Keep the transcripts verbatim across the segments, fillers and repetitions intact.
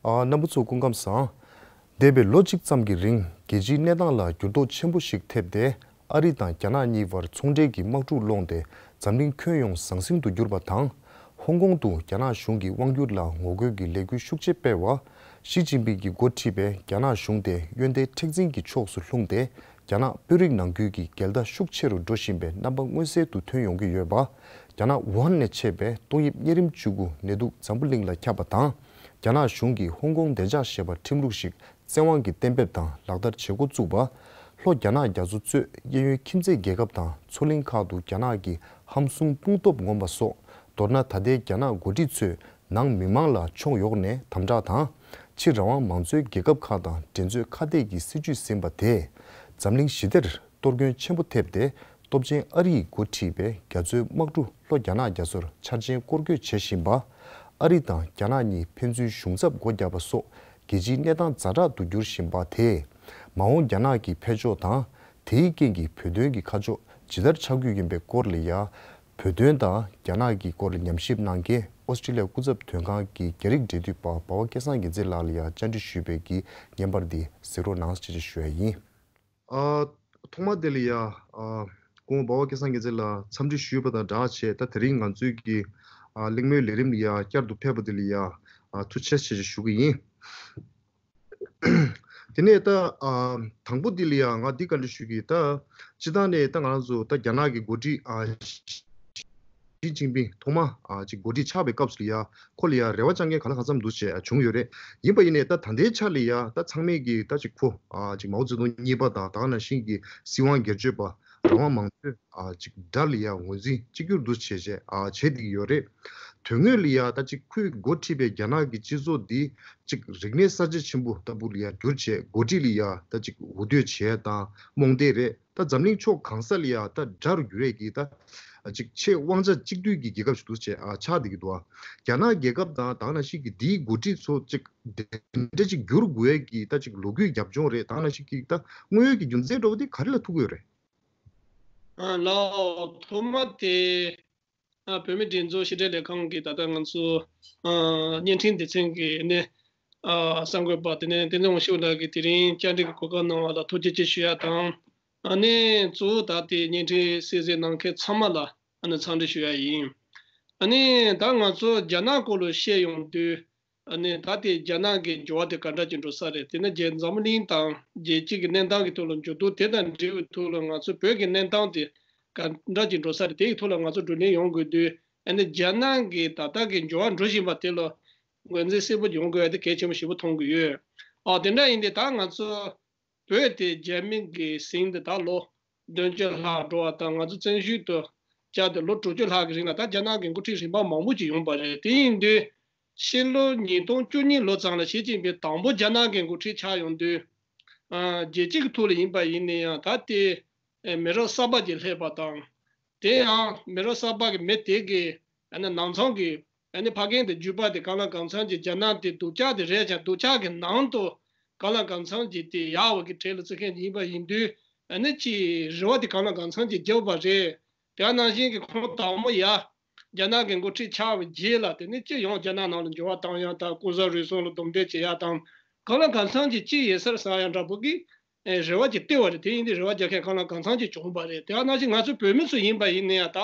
ཨ། རྣམ་པ་ཚོ་སྐུ་ཁམས་བཟང་། འདས་པའི་ལོ་གཅིག་ཙམ་གྱི་རིང་རྒྱལ་སྤྱིའི་གནས་སྟངས་ལ་འགྱུར་ལྡོག་ཆེན་པོ་ཞིག་ཐེབས་ཏེ། ཨ་རི་དང་རྒྱ་ནག་གཉིས་བར་ཚོང་འབྲེལ་གྱི་དམག་འཁྲུག་སློང་སྟེ་འཛམ་གླིང་ཁྱོན་ཡོངས་ཟང་ཟིང་དུ་གྱུར་པ་དང་། ཧོང་ཀོང་དུ་རྒྱ་ནག་གཞུང་གི་དབང་སྒྱུར་ལ་ངོ་རྒོལ་གྱི་ལས་འགུལ་ཤུགས་ཆེ་སྤེལ་བ། ཞི་ཅིན་ཕིང་གིས་འགོ་ཁྲིད་པའི་རྒྱ་ནག་གཞུང་དེ་གཡོན་ཐལ་མཁྲེགས་འཛིན་གྱི་ཕྱོགས་སུ་ལྷུང་སྟེ། རྒྱ་ནག་དཔོན་རིགས་ནང་ཁུལ་གྱི་འགལ་ཟླ་ཤུགས་ཆེ་རུ་འགྲོ་བཞིན་པའི་རྣམ་པ་མངོན་གསལ་དུ་ཐོན་ཡོང་གི་ཡོད་པ། རྒྱ་ནག་ཝུ་ཧན་ནས་མཆེད་པའི་ཏོག་དབྱིབས་གཉན་རིམས་བཅུ་དགུ་ནད་དུག་འཛམ་བུ་གླིང་ལ་ཁྱབ་པ་དང་། རྒྱ་ནག་གཞུང་གིས་ཧོང་ཀོང་བདེ་འཇགས་ཞེས་པ་ཁྲིམས་ལུགས་ཤིག་བཙན་དབང་གིས་གཏན་འབེབས་དང་ལག་བསྟར་བྱེད་འགོ་བཙུགས་པ། ལྷོ་རྒྱ་ནག་རྒྱ་མཚོ་གཙོས་གཡས་གཡོན་ཁྱིམ་མཚེས་རྒྱལ་ཁབ་དང་མཚོ་གླིང་ཁག་ཏུ་རྒྱ་ནག་གི་ཧམ་བཟུང་དཔུང་སྟོབས་ངོམ་པ་སོགས། མདོར་ན་ད་ལྟའི་རྒྱ་ནག་འགོ་ཁྲིད་ཚོས་ནང་མི་མང་ལ་ཕྱོགས་ཡོངས་ནས་དམ་དྲག་དང་། ཕྱིར་རང་དབང་མང་གཙོའི་རྒྱལ་ཁབ་ཁག་དང་འགྲན་རྩོད་ཁ་གཏད་ཀྱི་སྲིད་བྱུས་ཟིན་པ་དེས། འཛམ་གླིང་ཞི་བདེར་གཏོར་སྐྱོན་ཆེན་པོ་ཐེབས་ཏེ། སྟོབས་ཆེན་ཨ་རི་ཡིས་འགོ་ཁྲིད་པའི་རྒྱ་མཚོའི་དམག་གྲུ་ལྷོ་རྒྱ་ནག་རྒྱ་མཚོར་འཆར་ཅན་སྐོར་སྐྱོད་བྱེད་བཞིན་པ། ཨ་རི་དང་རྒྱ་ནག་གཉིས་ཕན་ཚུན་གཞུང་ཚབ་སྒོ་བརྒྱབ་པ་སོགས་རྒྱལ་སྤྱིའི་གནས་སྟངས་ཛ་དྲག་ཏུ་འགྱུར་བཞིན་པ་དེས། མ་འོངས་རྒྱ་ནག་གི་འཕེལ་ཕྱོགས་དང་། དེའི་རྐྱེན་གྱིས་བོད་དོན་གྱི་ཁ་ཕྱོགས་ཇི་ལྟར་ཆགས་ཀྱི་ཡིན་པའི་སྐོར་ལ་ཡ། བོད་དོན་དང་རྒྱ་ནག་གི་སྐོར་ལ་ཉམས་ཞིབ་གནང་མཁན་ཨོ་སི་ཀྲི་ལི་ཡ་སྐུ་ཚབ་དོན་ཁང་གི་རྒྱ་རིགས་འབྲེལ་མཐུད་པ་འབའ་བ་སྐལ་བཟང་རྒྱལ་མཚན་ལགས་ལ་ཡ་བཅར་འདྲི་ཞུས་པའི་གི་བརྙན་པར་འདི་གཟིགས་རོགས་གནང་ཞེས་ཞུ་ཡ་ཡིན། ཨ། ཐོག་མ་དེ་ལ་ཡ། ཨ། སྐུ་ངོ་འབའ་བ་སྐལ་བཟང་རྒྱལ་མཚན་ལ་འཚམས་འདྲི་ཞུས་པ་དང་སྦྲགས་བྱས། ད་དེ་རིང་ང་ཚོའི་གི། ཨ། གླེང་མོལ་ལས་རིམ་ལ་ཡ་བསྐྱར་དུ་ཕེབས་པ་དེ་ལ་ཡ། ཨ། ཐུགས་རྗེ་ཆེ་ཞེས་ཞུ་གི་ཡིན། དེ་ནས་ད། ཨ། དང་པོ་འདི་ལ་ཡ་ང་འདི་བཀའ་འདྲི་ཞུ་གི། ད་སྤྱིར་བཏང་ནས་ད་ང་རང་ཚོ་ད་རྒྱ་ནག་གི་འགོ་ཁྲིད། ཨ། ཞི་ཅིན་ཕིང་ཐོག་མ། ཨ། ཅིག་འགོ་ཁྲིད་ཆགས་པའི་སྐབས་སུ་ལ་ཡ་ཁོ་ལ་ཡ་རེ་བ་བཅང་མཁན་གང་ལ་གང་འཚམ་འདུག་ཅེས་བྱུང་ཡོད་རེད། ཡིན་པ་ཡིན་ནའི་ད་ད་ལྟའི་ཆ་ལ་ཡ་ད་ཚང་མས་ཀྱི་ད་ཅིག་ཁོ། ཨ། ཅིག་མའོ་ཙེ་ཏུང་གཉིས་པ་དང་ད་ག་ནང་བཞིན་གྱི་སྲིད་དབང་སྒེར་གཅོད་པ། རང་དབང་མང་གཙོའི། ཨ། ཅིག་དགྲ་ལ་ཡ་ངོས་འཛིན་གཅིག་གྱུར་འདུག་བྱས་བྱས། ཨ། བྱེད་བསྡད་ཀྱི་ཡོད་རེད། དོན་དངོས་ལ་ཡ་ད་ཅིག་ཁོས་འགོ་ཁྲིད་པའི་རྒྱ་ནག་གི་སྤྱི་ཚོགས་འདི་ཅིག་རིག་གནས་གསར་བརྗེ་ཆེན་པོ་ལྟ་བུ་ལ་ཡ་བསྒྱུར་བྱས། འགོ་ཁྲིད་ལ་ཡ་ད་ཅིག་འུར་སྡོད་བྱས་དང་རྨོངས་དད་རེད། ད་འཛམ་གླིང་ཕྱོགས་གང་ས་ལ་ཡ་ད་དགྲ་རུ་གྱུར་ཡས་ཀྱི་ད་ཅིག་ཆེས་དབང་ཆ་གཅིག་སྡུད་ཀྱི་རྒྱལ་ཁབ་ཞིག་ཏུ་བྱས། ཨ། ཆགས་བསྡད་ཀྱི་འདུག། ཨ། རྒྱ་ནག་རྒྱལ་ཁབ་དང་ད་ག་ནང་བཞིན་གྱི་འདིའི་འགོ་ཁྲིད་ཚོ་ཅིག་དེ་འདྲ་ཅིག་འགྱུར་དགོས་ཡས་ཀྱི་ད་ཅིག་ལོ་རྒྱུས་རྒྱབ་ལྗོངས་རེད། ད་ག་ནང་བཞིན་གྱི་ད་དངོས་ཡོད་ཀྱི་རྒྱུ་མཚན་འདྲ་བོ་དེ་ག་རེ་ལ་ཐུག་གི་ཡོད་རེད། ཨ། ལགས། ཐོག་མ་དེ། ཨ། བོད་མིའི་སྒྲིག་འཛུགས་ཕྱི་དྲིལ་ལས་ཁང་གིས་ད་ལྟ་ང་ཚོ། ཨ། བརྙན་འཕྲིན་སྡེ་ཚན་གྱི་ནས། ཨ། གསར་འགོད་པ་དེ་ནས་བསྟན་འཛིན་དབང་ཕྱུག་ལགས་ཀྱིས་དེ་རིང་བཅར་འདྲི་གི་གོ་སྐབས་གནང་བ་ལ་ཐུགས་རྗེ་ཆེ་ཞུ་ཡ་དང་། ཨ་ནི་གཙོ་བོ་ད་ལྟའི་བརྙན་འཕྲིན་གསན་གཟིགས་གནང་མཁན་ཚང་མ་ལ་ཨ་ནི་འཚམས་འདྲི་ཞུ་ཡ་ཡིན། ཨ་ནི་ད་ང་ཚོ་རྒྱ་ནག་སྐོར་ལ་བཤད་ཡོང་དུས། ཨ་ནི་ད་ལྟའི་རྒྱ་ནག་གི་འགྱུར་བ་དེ་ག་འདྲ་ཅིག་འགྲོ་ས་རེད། དེ་ནས་རྒྱལ། འཛམ་བུ་གླིང་དང་རྒྱལ་སྤྱི་གི་གནས་སྟངས་ཀྱི་ཐོག་ལ་འགྱུར་ལྡོག་དེ་དང་འབྲེལ་བའི་ཐོག་ལ་ང་ཚོ་བོད་ཀྱི་གནས་སྟངས་དེ་ག་འདྲ་ཅིག་འགྲོ་ས་རེད། དེའི་ཐོག་ལ་ང་ཚོ་བགྲོ་གླེང་ཡོང་དགོས་དུས། ཨ་ནི་རྒྱ་ནག་གི་ད་ལྟ་གི་འགྱུར་བ་འགྲོ་བཞིན་པ་དེ་ལ་ངོས་འཛིན་གསལ་པོ་ཡོང་དགོས་ཡ་དེ་གལ་ཆེན་པོ་ཞེ་པོ་མཐོང་གི་ཡོད། ཨ། དེ་འདྲ་ཡིན་དུས་ད་ང་ཚོ་བོད་དེ་རྒྱ་མི་གིས་ཟིན་ཏེ་ད་ལོ་བདུན་ཅུ་ལྷག་འགྲོ་བ་དང་། ང་ཚོ་བཙན་བྱོལ་དུ་བཅར་ཏེ་ལོ་དྲུག་ཅུ་ལྷག་གི་རིང་ལ་ད་རྒྱ་ནག་གི་འགོ་ཁྲིད་རིམ་པ་མང་པོ་ཅིག་ཡོང་བ་རེད། དེ་ཡིན་དུས་ཕྱི་ལོ་ཉིས་སྟོང་བཅུ་གཉིས་ལོ་ཙམ་ལ་ཞི་ཅིན་ཕིང་དང་པོ་རྒྱ་ནག་གི་འགོ་ཁྲིད་ཆགས་ཡོང་དུས། ཨ། རྒྱལ་སྤྱི་གི་ཐོག་ལ་ཡིན་པ་ཡིན་ན་ཡང་ད་ལྟའི་མི་རབས་གསར་པ་ཅིག་སླེབས་པ་དང་། དེ་ཡང་མི་རབས་གསར་པ་གི་མི་དེ་གི་ཨ་ནི་ནང་ཚང་གི་ཨ་ནི་ཕ་རྒན་དེ་བརྒྱུད་པ་དེ་གང་ལ་གང་འཚམ་གྱི་རྒྱ་ནག་དེ་སྡུག་ཅག་དེ་རེད་ཀྱང་། སྡུག་ཅག་གི་ནང་དུ་གང་ལ་གང་འཚམ་གྱི་དེ་ཡག་པ་གི་གྲས་ལ་བརྩི་མཁན་ཡིན་པ་ཡིན་དུས། ཨ་ནི་ཅིག་རེ་བ་དེ་གང་ལ་གང་འཚམ་གྱི་བརྒྱབ་པ་རེད། དེ་ནང་བཞིན་གྱི་ཁོང་དང་པོ་ཡ་རྒྱ་ནག་གི་འགོ་ཁྲིད་ཆགས་པའི་རྗེས་ལ་དེ་ནས་ཅིག་ཡང་རྒྱ་ནག་ནང་ལ་འགྱུར་བ་བཏང་ཡ་དང་། ལྐོག་ཟ་རུལ་སུངས་ལ་རྡུང་རྡེག་བྱེད་ཡ་དང་། གང་ལ་གང་འཚམ་གྱི་ཅིག་ཡོད་ས་རེད་བསམ་ཡ་འདྲ་པོ་གི་ཨེ། རེ་བ་ཅིག་གཏད་པ་རེད། དེ་ཡིན་དུས་རེ་བ་རྒྱག་མཁན་གང་ལ་གང་འཚམ་ཅིག་བྱུང་བ་རེད། དེ་ནང་བཞིན་ང་ཚོ་བོད་མི་ཚོ་ཡིན་པ་ཡིན་ན་ཡང་ད།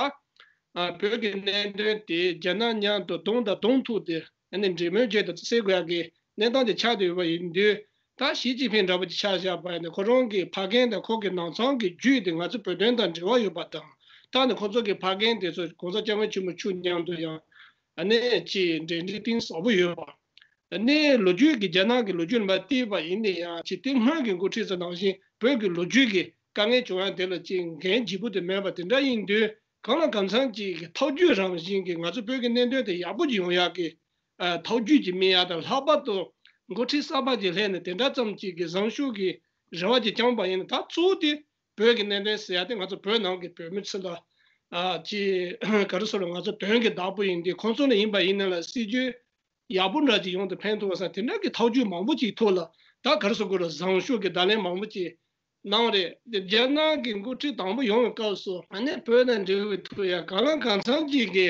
ཨ། བོད་ཀྱི་གནད་དོན་དེ་རྒྱ་ནག་མཉམ་དུ་གདོང་དང་གདོང་ཐུག་སྟེ་ཨ་ནི་འབྲེལ་མོལ་བྱས་ཏེ་སེལ་དགོས་ཡག་གི་གནས་སྟངས་དེ་ཆགས་བསྡད་ཡོད་པ་ཡིན་དུས། ད་ཞི་ཅིན་ཕིང་འདྲ་པོ་ཅིག་ཆ་བཞག་པ་ཡིན་ན། ཁོ་རང་གི་ཕ་རྒན་དང་ཁོ་གི་ནང་ཚང་གི་རྒྱུད་དེ་ང་ཚོ་བོད་དོན་དང་འབྲེལ་བ་ཡོད་པ་དང་། ད་ནི་ཁོ་ཚོ་གི་ཕ་རྒན་དེ་ཚོ་གོང་ས་སྐྱབས་མགོན་ཆེན་པོ་མཆོག་མཉམ་དུ་ཡང་ཨ་ནི་ཅིག་འབྲེལ་འདྲིས་གཏིང་ཟབ་པོ་ཡོད་པ། ཨ་ནི་ལོ་རྒྱུས་ཀྱི་རྒྱ་ནག་གི་ལོ་རྒྱུས་ལ་བལྟས་པ་ཡིན་ན་ཡང་། ཅིག་དེ་སྔོན་གྱི་འགོ་ཁྲིད་ཚོ་ནང་བཞིན་བོད་ཀྱི་ལོ་རྒྱུས་ཀྱི་དཀའ་ངལ་བྱུང་ཡ་དེ་ལ་ཅིག་འགན་ལྗིད་པོ་དེ་མེད་པ་དེ་འདྲ་ཡིན་དུས། གང་ལ་གང་འཚམ་ཅིག་གི་ཐག་གཅོད་རང་བཞིན་གྱི་ང་ཚོ་བོད་ཀྱི་གནད་དོན་དེ་ཡག་པོ་ཅིག་ཡོང་ཡག་གི་ཨ། ཐག་གཅོད་ཅིག་སྨིན་ཡ་དང་། ལྷག་པར་དུ་འགོ་ཁྲིད་གསར་པ་ཅིག་སླེབས་ནས་དེ་འདྲ་ཙམ་ཅིག་གི་བཟང་ཤོས་ཀྱི་རེ་བ་ཅིག་བཅངས་པ་ཡིན་ན། ད་གཙོ་བོ་དེ་བོད་ཀྱི་གནད་དོན་ཟེར་ཡ་དེ་ང་ཚོ་བོད་ནང་གི་བོད་མི་ཚོ་ལ། ཨ། ཅིག་ག་རེ་ཟེར་རོ། ང་ཚོ་དོན་གྱི་བདག་པོ་ཡིན་དུས། ཁོང་ཚོ་ལ་ཡིན་པ་ཡིན་ན་ལ་སྲིད་ཇུས་ཡག་པོ་འདྲ་ཅིག་ཡོང་དུ་ཕན་ཐོགས་ས། དེ་འདྲ་གི་ཐག་གཅོད་མང་པོ་ཅིག་ཐོག་ལ་ད་ག་རེ་ཟེར་དགོས་རེད། བཟང་ཤོས་ཀྱི་བརྡ་ལན་མང་པོ་ཅིག་གནང་རེད། དེ་རྒྱ་ནག་གི་འགོ་ཁྲིད་དང་པོ་ཡོང་བའི་སྐབས་སུ་ཨ་ནི་བོད་དང་འབྲེལ་བའི་ཐོག་ཡ་གང་ལ་གང་འཚམ་ཅིག་གི་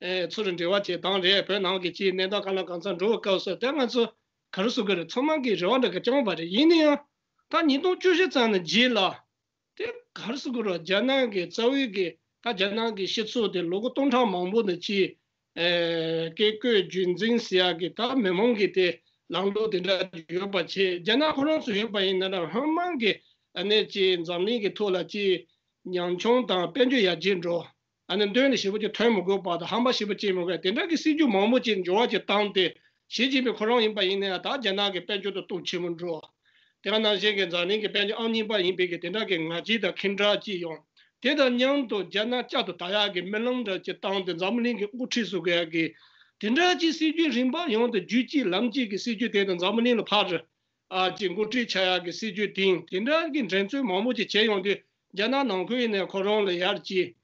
ཨེ། ཚུར་འབྲེལ་བ་བྱེད་སྟངས་རེད། བོད་ནང་གི་སྤྱིའི་གནས་སྟངས་གང་ལ་གང་འཚམ་འགྲོ་བའི་སྐབས་སུ་དེ་ང་ཚོ་ ག་རེ་ཟེར་དགོས་རེད། ཚང་མ་གིས་རེ་བ་འདྲ་ག་བཅངས་པ་རེད། ཡིན་ན་ཡང་ད་ཉིས་སྟོང་བཅུ་བཞི་ཙམ་ནས་རྗེས་ལ་དེ་ག་རེ་ཟེར་དགོས་རེད། རྒྱ་ནག་གི་རྩ་བའི་གི་ད་རྒྱ་ནག་གི་སྤྱི་ཚོགས་དེ་ལོ་ངོ་སྟོང་ཕྲག་མང་པོ་ནས་ཅིག་ཨེ་བཀས་བཀོད་རྒྱུད་འཛིན་ཟེར་ཡག་གི་ད་མི་མང་གི་དེ་ལམ་ལུགས་དེ་འདྲ་ཡོད་པ་བྱས། རྒྱ་ནག་ཁོ་རང་ཚོ་ཡིན་པ་ཡིན་ན་ར་སྔོན་མ་གི་ཨ་ནི་ཅིག་འཛམ་གླིང་གི་ཐོག་ལ་ཅིག་ཉམ་ཆུང་དང་དཔལ་འབྱོར་ཡར་རྒྱས་འགྲོ། ཨ་ནི་མདུན་ལ་ཞེ་པོ་ཅིག་ཐོན་མི་དགོས་པ་དང་ཧམ་པ་ཞེ་པོ་སྐྱེ་མི་དགོས། དེ་འདྲ་གི་སྲིད་ཇུས་མང་པོ་ཅིག་འགྱུར་བ་ཅིག་བཏང་སྟེ། ཞི་ཅིན་ཕིང་ཁོ་རང་ཡིན་པ་ཡིན་ན་ཡང་ད་རྒྱ་ནག་གི་དཔལ་འབྱོར་དེ་སྟོབས་ཆེན་པོ་འགྲོ། དེ་ག་ནང་བཞིན་གྱི་འཛམ་གླིང་གི་དཔལ་འབྱོར་ཨང་གཉིས་པ་ཡིན་པའི་གི་དེ་འདྲ་གི་ང་རྒྱལ་དང་འཁྱེར་འདྲ་ཅིག་ཡོང་། དེ་དང་མཉམ་དུ་རྒྱ་ནག་བསྐྱར་དུ་དར་ཡག་གི་རྨི་ལམ་འདྲ་ཅིག་བཏང་སྟེ། འཛམ་བུ་གླིང་གི་དབུ་ཁྲིད་བཟོ་དགོས་ཡག་གི་དེ་འདྲ་ཅིག་སྲིད་ཇུས་རིམ་པ་ཡོང་སྟེ། རྒྱུད་གཅིག་ལམ་གཅིག་གི་སྲིད་ཇུས་དེ་དང་འཛམ་བུ་གླིང་ལ་ཕར་ཨ་ཅིག་འགོ་ཁྲིད་ཆགས་ཡག་གི་སྲིད་ཇུས་དེ་དེ་འདྲ་གི་འགྲན་རྩོད་མང་པོ་ཅིག་བྱས་ཡོང་དུས། རྒྱ་ནག་ནང་ཁུལ་ཡིན་ནའི་ཁོ་རང་ལ་ཡར་ཅིག་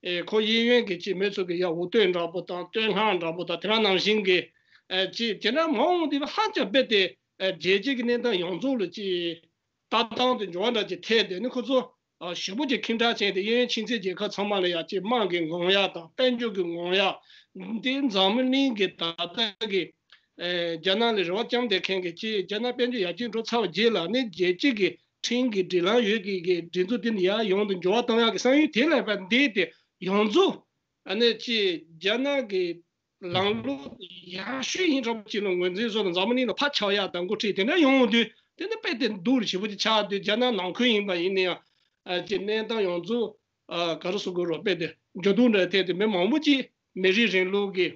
ཨེ་ཁོ་གཡས་གཡོན་གྱི་ཅིག་མི་ཚོ་གི་ཡར་འུར་བསྟོད་འདྲ་པོ་དང་བསྟོད་བསྔགས་འདྲ་པོ་དང་། དེ་ག་ནང་བཞིན་གྱི་ཨེ་ཅིག་དེ་འདྲ་མང་པོ་དེ་ཧ་ཅང་རྦད་དེ་ཨེ་རྒྱལ་སྤྱི་གི་གནས་སྟངས་ཡོངས་རྫོགས་ལ་ཅིག་ལྟ་སྟངས་དེ་འགྱུར་བ་འདྲ་ཅིག་ཐེབས་དེ་ནི། ཁོ་ཚོ་ཨ་ཞེ་པོ་ཅིག་འཁྱེར་འདྲ་བྱས་ཏེ། གཡས་གཡོན་ཕྱི་སྲིད་རྒྱལ་ཁབ་ཚང་མ་ལ་ཡར་ཅིག་དམག་གི་ངོམ་ཡག་དང་། དཔལ་འབྱོར་གྱི་ངོམ་ཡག་འདི། འཛམ་བུ་གླིང་གི་ད་ལྟ་གི་ཨེ་རྒྱ་ནག་ལ་རེ་བ་བཅངས་བསྡད་མཁན་གྱི་ཅིག་རྒྱ་ནག་དཔལ་འབྱོར་ཡར་རྒྱས་འགྲོ་ཚར་བའི་རྗེས་ལ་ནི། རྒྱལ་སྤྱི་གི་ཁྲིམས་ཀྱི་སྒྲིག་ལམ་ཡོད་ཀྱི་གི་སྒྲིག་འཛུགས་དེ་ནི་ཡར་ཡོང་དུ་འགྱུར་བ་གཏོང་ཡག་གི་བསམ་ཡུལ་དེ་ལ་ཕར་འདེད་དེ། ཡོངས་རྫོགས་ཨ་ནི་ཅིག་རྒྱ་ནག་གི་ལམ་ལུགས་ཡག་ཤོས་ཡིན་འདྲ་པོ་ཅིག་ལ་ངོས་འཛིན་བཟོས་ནས། འཛམ་བུ་གླིང་ལ་ཕར་ཁྱབ་ཡག་དང་འགོ་ཁྲིད་དེ་འདྲ་ཡོང་དུས། དེ་ནི་རྦད་དེ་སྡུག་རུ་ཞེ་པོ་ཅིག་ཆགས་དུས། རྒྱ་ནག་ནང་ཁུལ་ཡིན་པ་ཡིན་ན་ཡང་ཨ་ཅིག་གནས་སྟངས་ཡོངས་རྫོགས་ཨ་ག་རེ་ཟེར་དགོས་རེད། རྦད་དེ་འགྱུར་ལྡོག་འདྲ་ཐེབས་ཏེ། མི་མང་པོ་ཅིག་མི་རིགས་རིང་ལུགས་ཀྱི་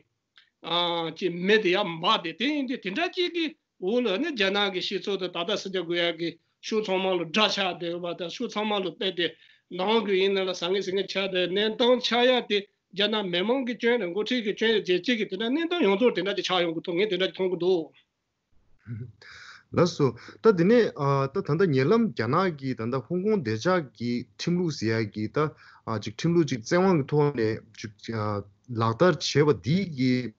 ཨ་ཅིག་མེ་དེ་ཡར་འབར་ཏེ། དེ་ཡིན་དུས་དེ་འདྲ་ཅིག་གི་འོག་ལ་ནི་རྒྱ་ནག་གི་སྤྱི་ཚོགས་དེ་ད་ལྟ་ཟེར་རྒྱག་དགོས་ཡག་གི་ཕྱོགས་ཚང་མ་ལ་དགྲ་ཆགས་བསྡད་ཡོད་པ་དང་། ཕྱོགས་ཚང་མ་ལ་རྦད་དེ་ནང་གི་ཡིན་ན་ལ་ཟང་ངེ་ཟིང་ངེ་ཆགས་ཏེ། གནས་སྟངས་ཆགས་ཡག་དེ་རྒྱ་ནག་མི་མང་གི་སྐྱོན་རེད། འགོ་ཁྲིད་ཀྱི་སྐྱོན་རེད། རྒྱལ་སྤྱི་གི་དེ་འདྲ་གནས་སྟངས་ཡོངས་རྫོགས་དེ་འདྲ་ཅིག་ཆགས་ཡོང་གི་འདུག་ངས་དེ་འདྲ་ཅིག་མཐོང་གི་འདུག་ལགས་སོ། ད་དེ་ནས་ཨ་ད་ད་ལྟ་ཉེ་ལམ་རྒྱ་ནག་གིས་ད་ལྟ་ཧོང་ཀོང་བདེ་འཇགས་ཀྱི་ཁྲིམས་ལུགས་ཟེར་ཡག་གི་ད་ཨ་ཅིག་ཁྲིམས་ལུགས་ཅིག་བཙན་དབང་གི་ཐོག་ནས་ཅིག་ཨ་ལག་བསྟར་བྱས་པ་འདི་གིས་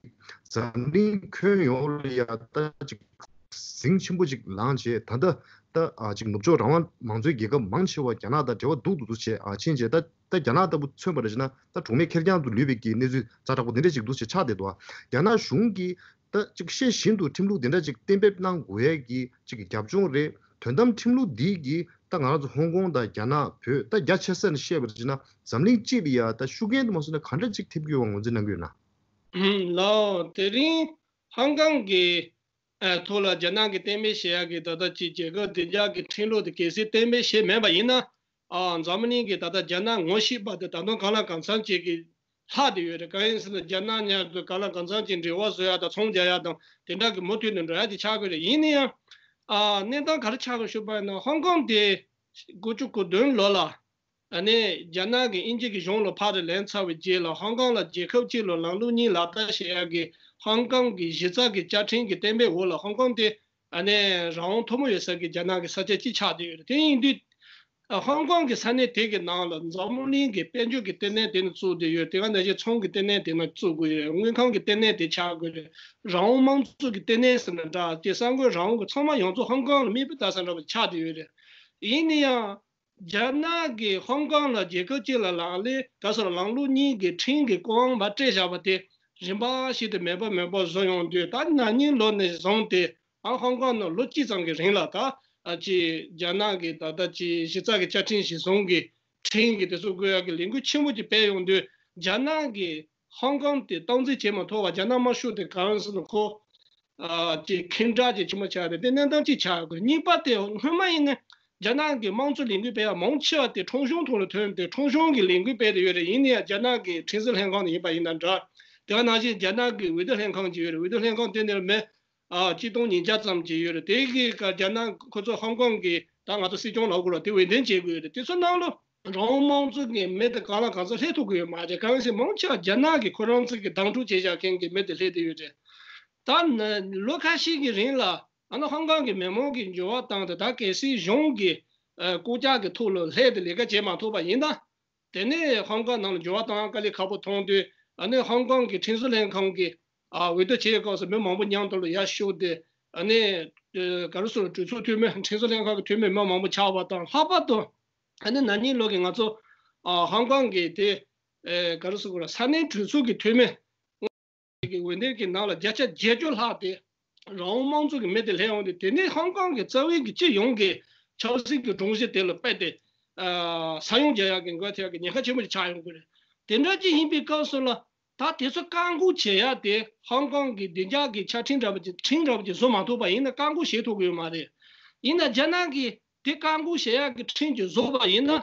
འཛམ་གླིང་ཁྱོན་ཡོངས་ལ་ཡ་ད་ཅིག་ཟིང་ཆེན་པོ་ཅིག་ལངས་བྱས། ད་ལྟ་ད་ཨ་ཅིག་ནུབ་ཕྱོགས་རང་དབང་མང་གཙོའི་རྒྱལ་ཁབ་མང་ཆེ་བ་རྒྱ་ནག་དང་འབྲེལ་བ་སྡུག་ཏུ་འདུག་བྱས་ཨ་ཕྱིན་བྱས། ད་ད་རྒྱ་ནག་ལྟ་བུ་མཚོན་པ་རེད་བྱས་ན། ད་གྲོགས་མེད་ཁེར་རྐྱང་དུ་ལུས་པའི་གི་གནས་ཚུལ་ཛ་དྲག་པོ་འདི་འདྲ་ཅིག་འདུག་བྱས་ཆགས་བསྡད་འདུག་རྒྱ་ནག་གཞུང་གིས་ད་ཅིག་ཤེས་བཞིན་དུ་ཁྲིམས་ལུགས་འདི་འདྲ་ཅིག་གཏན་འབེབས་གནང་དགོས་ཡས་ཀྱི་ཅིག་གི་རྒྱབ་ལྗོངས་རེད། དོན་དམ་ཁྲིམས་ལུགས་འདི་གིས་ད་ང་རང་ཚོ་ཧོང་ཀོང་དང་རྒྱ་ནག་བོད་ད་རྒྱ་ཆེ་ས་ནས་བཤད་པ་རེད་བྱས་ན། འཛམ་གླིང་སྤྱི་ལ་ཡ་ད་ཤུགས་རྐྱེན་དུ་མ་སོང་ན་ག་འདྲ་ཅིག་ཐེབས་ཀྱི་ཡོད་པ་ངོས་འཛིན་གནང་གི་ཡོད་ན། ལགས། དེ་རིང་ཧོང་ཀོང་གི་ཨ་ཐོག་ལ་རྒྱ་ནག་གིས་གཏན་འབེབས་བྱེད་ཡག་གི་ད་ལྟ་ཅིག་རྒྱལ་ཁབ་བདེ་འཇགས་ཀྱི་ཁྲིམས་ལུགས་དེ་གལ་སྲིད་གཏན་འབེབས་བྱས་མེད་པ་ཡིན་ན། ཨ་འཛམ་བུ་གླིང་གི་ད་ལྟ་རྒྱ་ནག་ངོ་ཤེས་པ་དེ་ད་དུང་གང་ལ་གང་འཚམ་ཅིག་གི་ལྷག་བསྡད་ཡོད་རེད། གང་ཡིན་ཟེར་ན། རྒྱ་ནག་མཉམ་དུ་གང་ལ་གང་འཚམ་ཅིག་འབྲེལ་བ་བཟོ་ཡག་དང་ཚོང་རྒྱག་ཡག་དང་དེ་འདྲ་གི་མུ་མཐུད་ནས་འགྲོ་ཡག་དེ་ཆགས་ཀྱི་རེད། ཡིན་ན་ཡང་ཨ་གནས་སྟངས་ག་རེ་ཆགས་ཀྱི་ཞུས་པ་ཡིན་ན། ཧོང་ཀོང་དེ་དགུ་བཅུ་གོ་བདུན་ལོ་ལ་ཨ་ནི་རྒྱ་ནག་གིས་དབྱིན་ཇི་གི་གཞུང་ལ་ཕར་ལེན་ཚར་བའི་རྗེས་ལ། ཧོང་ཀོང་ལ་རྒྱལ་ཁབ་གཅིག་ལ་ལམ་ལུགས་གཉིས་ལག་བསྟར་བྱེད་ཡག་གི་ཧོང་ཀོང་གི་གཞི་རྩ་གི་བཅའ་ཁྲིམས་ཀྱི་གཏན་འབེབས་འོག་ལ། ཧོང་ཀོང་དེ་ཨ་ནི་རང་དབང་མཐོ་མོ་ཡོད་ས་གི་རྒྱ་ནག་གི་ས་ཆ་གཅིག་ཆགས་བསྡད་ཡོད་རེད། དེ་ཡིན་དུས་ཨ་ཧོང་ཀོང་གི་ས་གནས་དེ་གི་ནང་ལ་འཛམ་བུ་གླིང་གི་དཔལ་འབྱོར་གྱི་ལྟེ་གནས་དེ་ནི་བཙུགས་བསྡད་ཡོད། དེ་ག་ནང་བཞིན་ཚོང་གི་ལྟེ་གནས་དེ་ནི་བཙུགས་དགོས་ཡོད། དངུལ་ཁང་གི་ལྟེ་གནས་དེ་ཆགས་དགོས་རེད། རང་དབང་དམངས་གཙོ་གི་ལྟེ་གནས་ཟེར་ན་འདྲ། དེ་གསར་འགོད་རང་དབང་གི་ཚང་མ་ཡོངས་རྫོགས་ཧོང་ཀོང་ལ་མིག་དཔེ་ལྟ་ས་འདྲ་པོ་ཆགས་བསྡད་ཡོད་རེད། ཡིན་ན་ཡང་རྒྱ་ནག་གིས་ཧོང་ཀོང་ལ་རྒྱལ་ཁབ་གཅིག་ལ་ལག་ལེན་ག་ཟེར། ལམ་ལུགས་གཉིས་ཀྱི་ཁྲིམས་ཀྱི་བཀའ་དབང་མར་སྤྲད་བཞག་པ་དེ་རིམ་པ་ཞིག་ཏུ་མེད་པ་མེད་པ་བཟོ་ཡོང་དུས། ད་ན་ནིང་ལོ་ནས་བཟུང་སྟེ་ཨ་ཧོང་ཀོང་ནང་ལོ་གཅིག་ཙམ་གྱི་རིང་ལ་ད་ཨ་ཅིག་རྒྱ་ནག་གི་ད་ལྟ་ཅིག་གཞི་རྩ་གི་བཅའ་ཁྲིམས་གཞིར་བཟུང་གི་ཁྲིམས་ཀྱི་དེ་ཚོ་དགོས་ཡག་གི་ལས་འགུལ་ཆེན་པོ་ཅིག་སྤེལ་ཡོང་དུས། རྒྱ་ནག་གིས་ཧོང་ཀོང་དེ་སྟངས་འཛིན་བྱེད་མ་ཐུབ་པ། རྒྱ་ནག་དམར་ཤོག་དེ་གང་ཟེར་ན་ཁོ་ཨ་ཅིག་ཁེངས་དྲེགས་ཅིག་ཆེན་པོ་ཆགས་ཏེ། དེ་གནས་སྟངས་གཅིག་ཆགས་དགོས། གཉིས་པ་དེ་སྔོན་མ་ཡིན་ན་རྒྱ་ནག་གི་དམངས་གཙོ་ལས་འགུལ་སྤེལ་བ་མང་ཆེ་བ་དེ་ཁྲོམ་གཞུང་ཐོག་ལ་ཐོན་ཏེ་ཁྲོམ་གཞུང་གི་ལས་འགུལ་སྤེལ་ཏེ་ཡོད་རེད། ཡིན་ན་ཡང་རྒྱ་ནག་གི་ཁྲིམས་བཟོ་ལྷན་ཁང་ནས་ཡིན་པ་ཡིན་ན་འདྲ། དེ་ག་ནང་བཞིན་རྒྱ་ནག་གི་འོས་བསྡུ་ལྷན་ཁང་ཅིག་ཡོད་རེད། འོས་བསྡུ་ལྷན་ཁང་དེ་ནས་མི་ཨ་གཅིག་སྟོང་ཉིས་བརྒྱ་ཙམ་ཅིག་ཡོད་རེད། དེ་གི་ཀ་རྒྱ་ནག་ཁོ་ཚོ་ཧོང་ཀོང་གི་ད་ང་ཚོ་སྲིད་སྐྱོང་ལབ་དགོས་རེད། དེ་འོས་འདེམས་བྱེད་དགོས་ཡོད་རེད། དེ་ཚོ་ནང་ལ་རང་དབང་དམངས་གཙོ་གི་མི་དེ་གང་ལ་གང་འཚམ་སླེབས་ཐུབ་ཀྱི་ཡོད་མ་རེད། གང་ཡིན་ཟེར་མང་ཆེ་བ་རྒྱ་ནག་གིས་ཁོ་རང་ཚོ་གི་བདག་སྒྲུབ་བྱས་བཞག་མཁན་གྱི་མི་དེ་སླེབས་བསྡད་ཡོད་རེད། ད་ནི་ལོ་ཁ་ཤས་ཀྱི་རིང་ལ་ཨ་ནི་ཧོང་ཀོང་གི་མི་མང་གི་འགྱུར་བ་བཏང་སྟེ། ད་གལ་སྲིད་གཞུང་གི་ཨ་བཀོད་རྒྱ་གི་ཐོག་ལ་སླེབས་ཏེ་ལས་ཀ་བྱེད་མ་ཐུབ་པ་ཡིན་ན། དེ་ནས་ཧོང་ཀོང་ནང་ལ་འགྱུར་བ་བཏང་ཡག་དཀའ་ལས་ཁག་པོ་མཐོང་དུས། ཨ་ནི་ཧོང་ཀོང་གི་ཁྲིམས་བཟོ་ལྷན་ཁང་གི་ཨ་འོས་བསྡུ་བྱེད་སྐབས་སུ་མི་མང་པོ་མཉམ་དུ་ལ་ཡར་ཤོག་སྟེ། ཨ་ནི་ཨ་ག་རེ་ཟེར། གྲོས་ཚོགས་འཐུས་མི། ཁྲིམས་བཟོ་ལྷན་ཁང་གི་འཐུས་མི་མི་མང་པོ་ཆགས་པ་དང་། ལྷག་པར་དུ་ཨ་ནི་ན་ནིང་ལོ་གི་ང་ཚོ་ཨ་ཧོང་ཀོང་གི་དེ་ཨ་ག་རེ་ཟེར་དགོས་རེད། ས་གནས་གྲོས་ཚོགས་ཀྱི་འཐུས་མི་གི་འོས་འདེམས་ཀྱི་ནང་ལ་བརྒྱ་ཆ་བརྒྱད་ཅུ་ལྷག་དེ་ རང་དབང་དམངས་གཙོ་གི་མི་དེ་སླེབས་ཡོང་དུས། དེ་ནས་ཧོང་ཀོང་གི་རྩ་བའི་གི་སྤྱི་ཡོངས་ཀྱི་ཆབ་སྲིད་ཀྱི་སྒྲོམ་གཞི་དེ་ལ་རྦད་དེ་ཨ་ས་ཡོམ་རྒྱག་ཡག་གི་འགོ་ཐེག་གི་ཉེན་ཁ་ཆེན་པོ་ཞིག་ཆགས་ཡོང་གི་རེད། དེ་འདྲ་ཅིག་ཡིན་པའི་སྐབས་སུ་ལ། ད་དེ་ཚོ་བཀག་འགོག་བྱེད་ཡག་དེ་ཧོང་ཀོང་གི་བདེ་འཇགས་ཀྱི་ཆ་འཕྲིན་འདྲ་པོ་ཅིག་ཁྲིམས་འདྲ་པོ་ཅིག་བཟོ་མ་ཐུབ་པ་ཡིན་ན་བཀག་འགོག་བྱེད་ཐུབ་ཀྱི་ཡོད་མ་རེད། ཡིན་ན་རྒྱ་ནག་གིས་དེ་བཀག་འགོག་བྱེད་ཡག་གི་ཁྲིམས་ཅིག་བཟོ་བ་ཡིན་ན།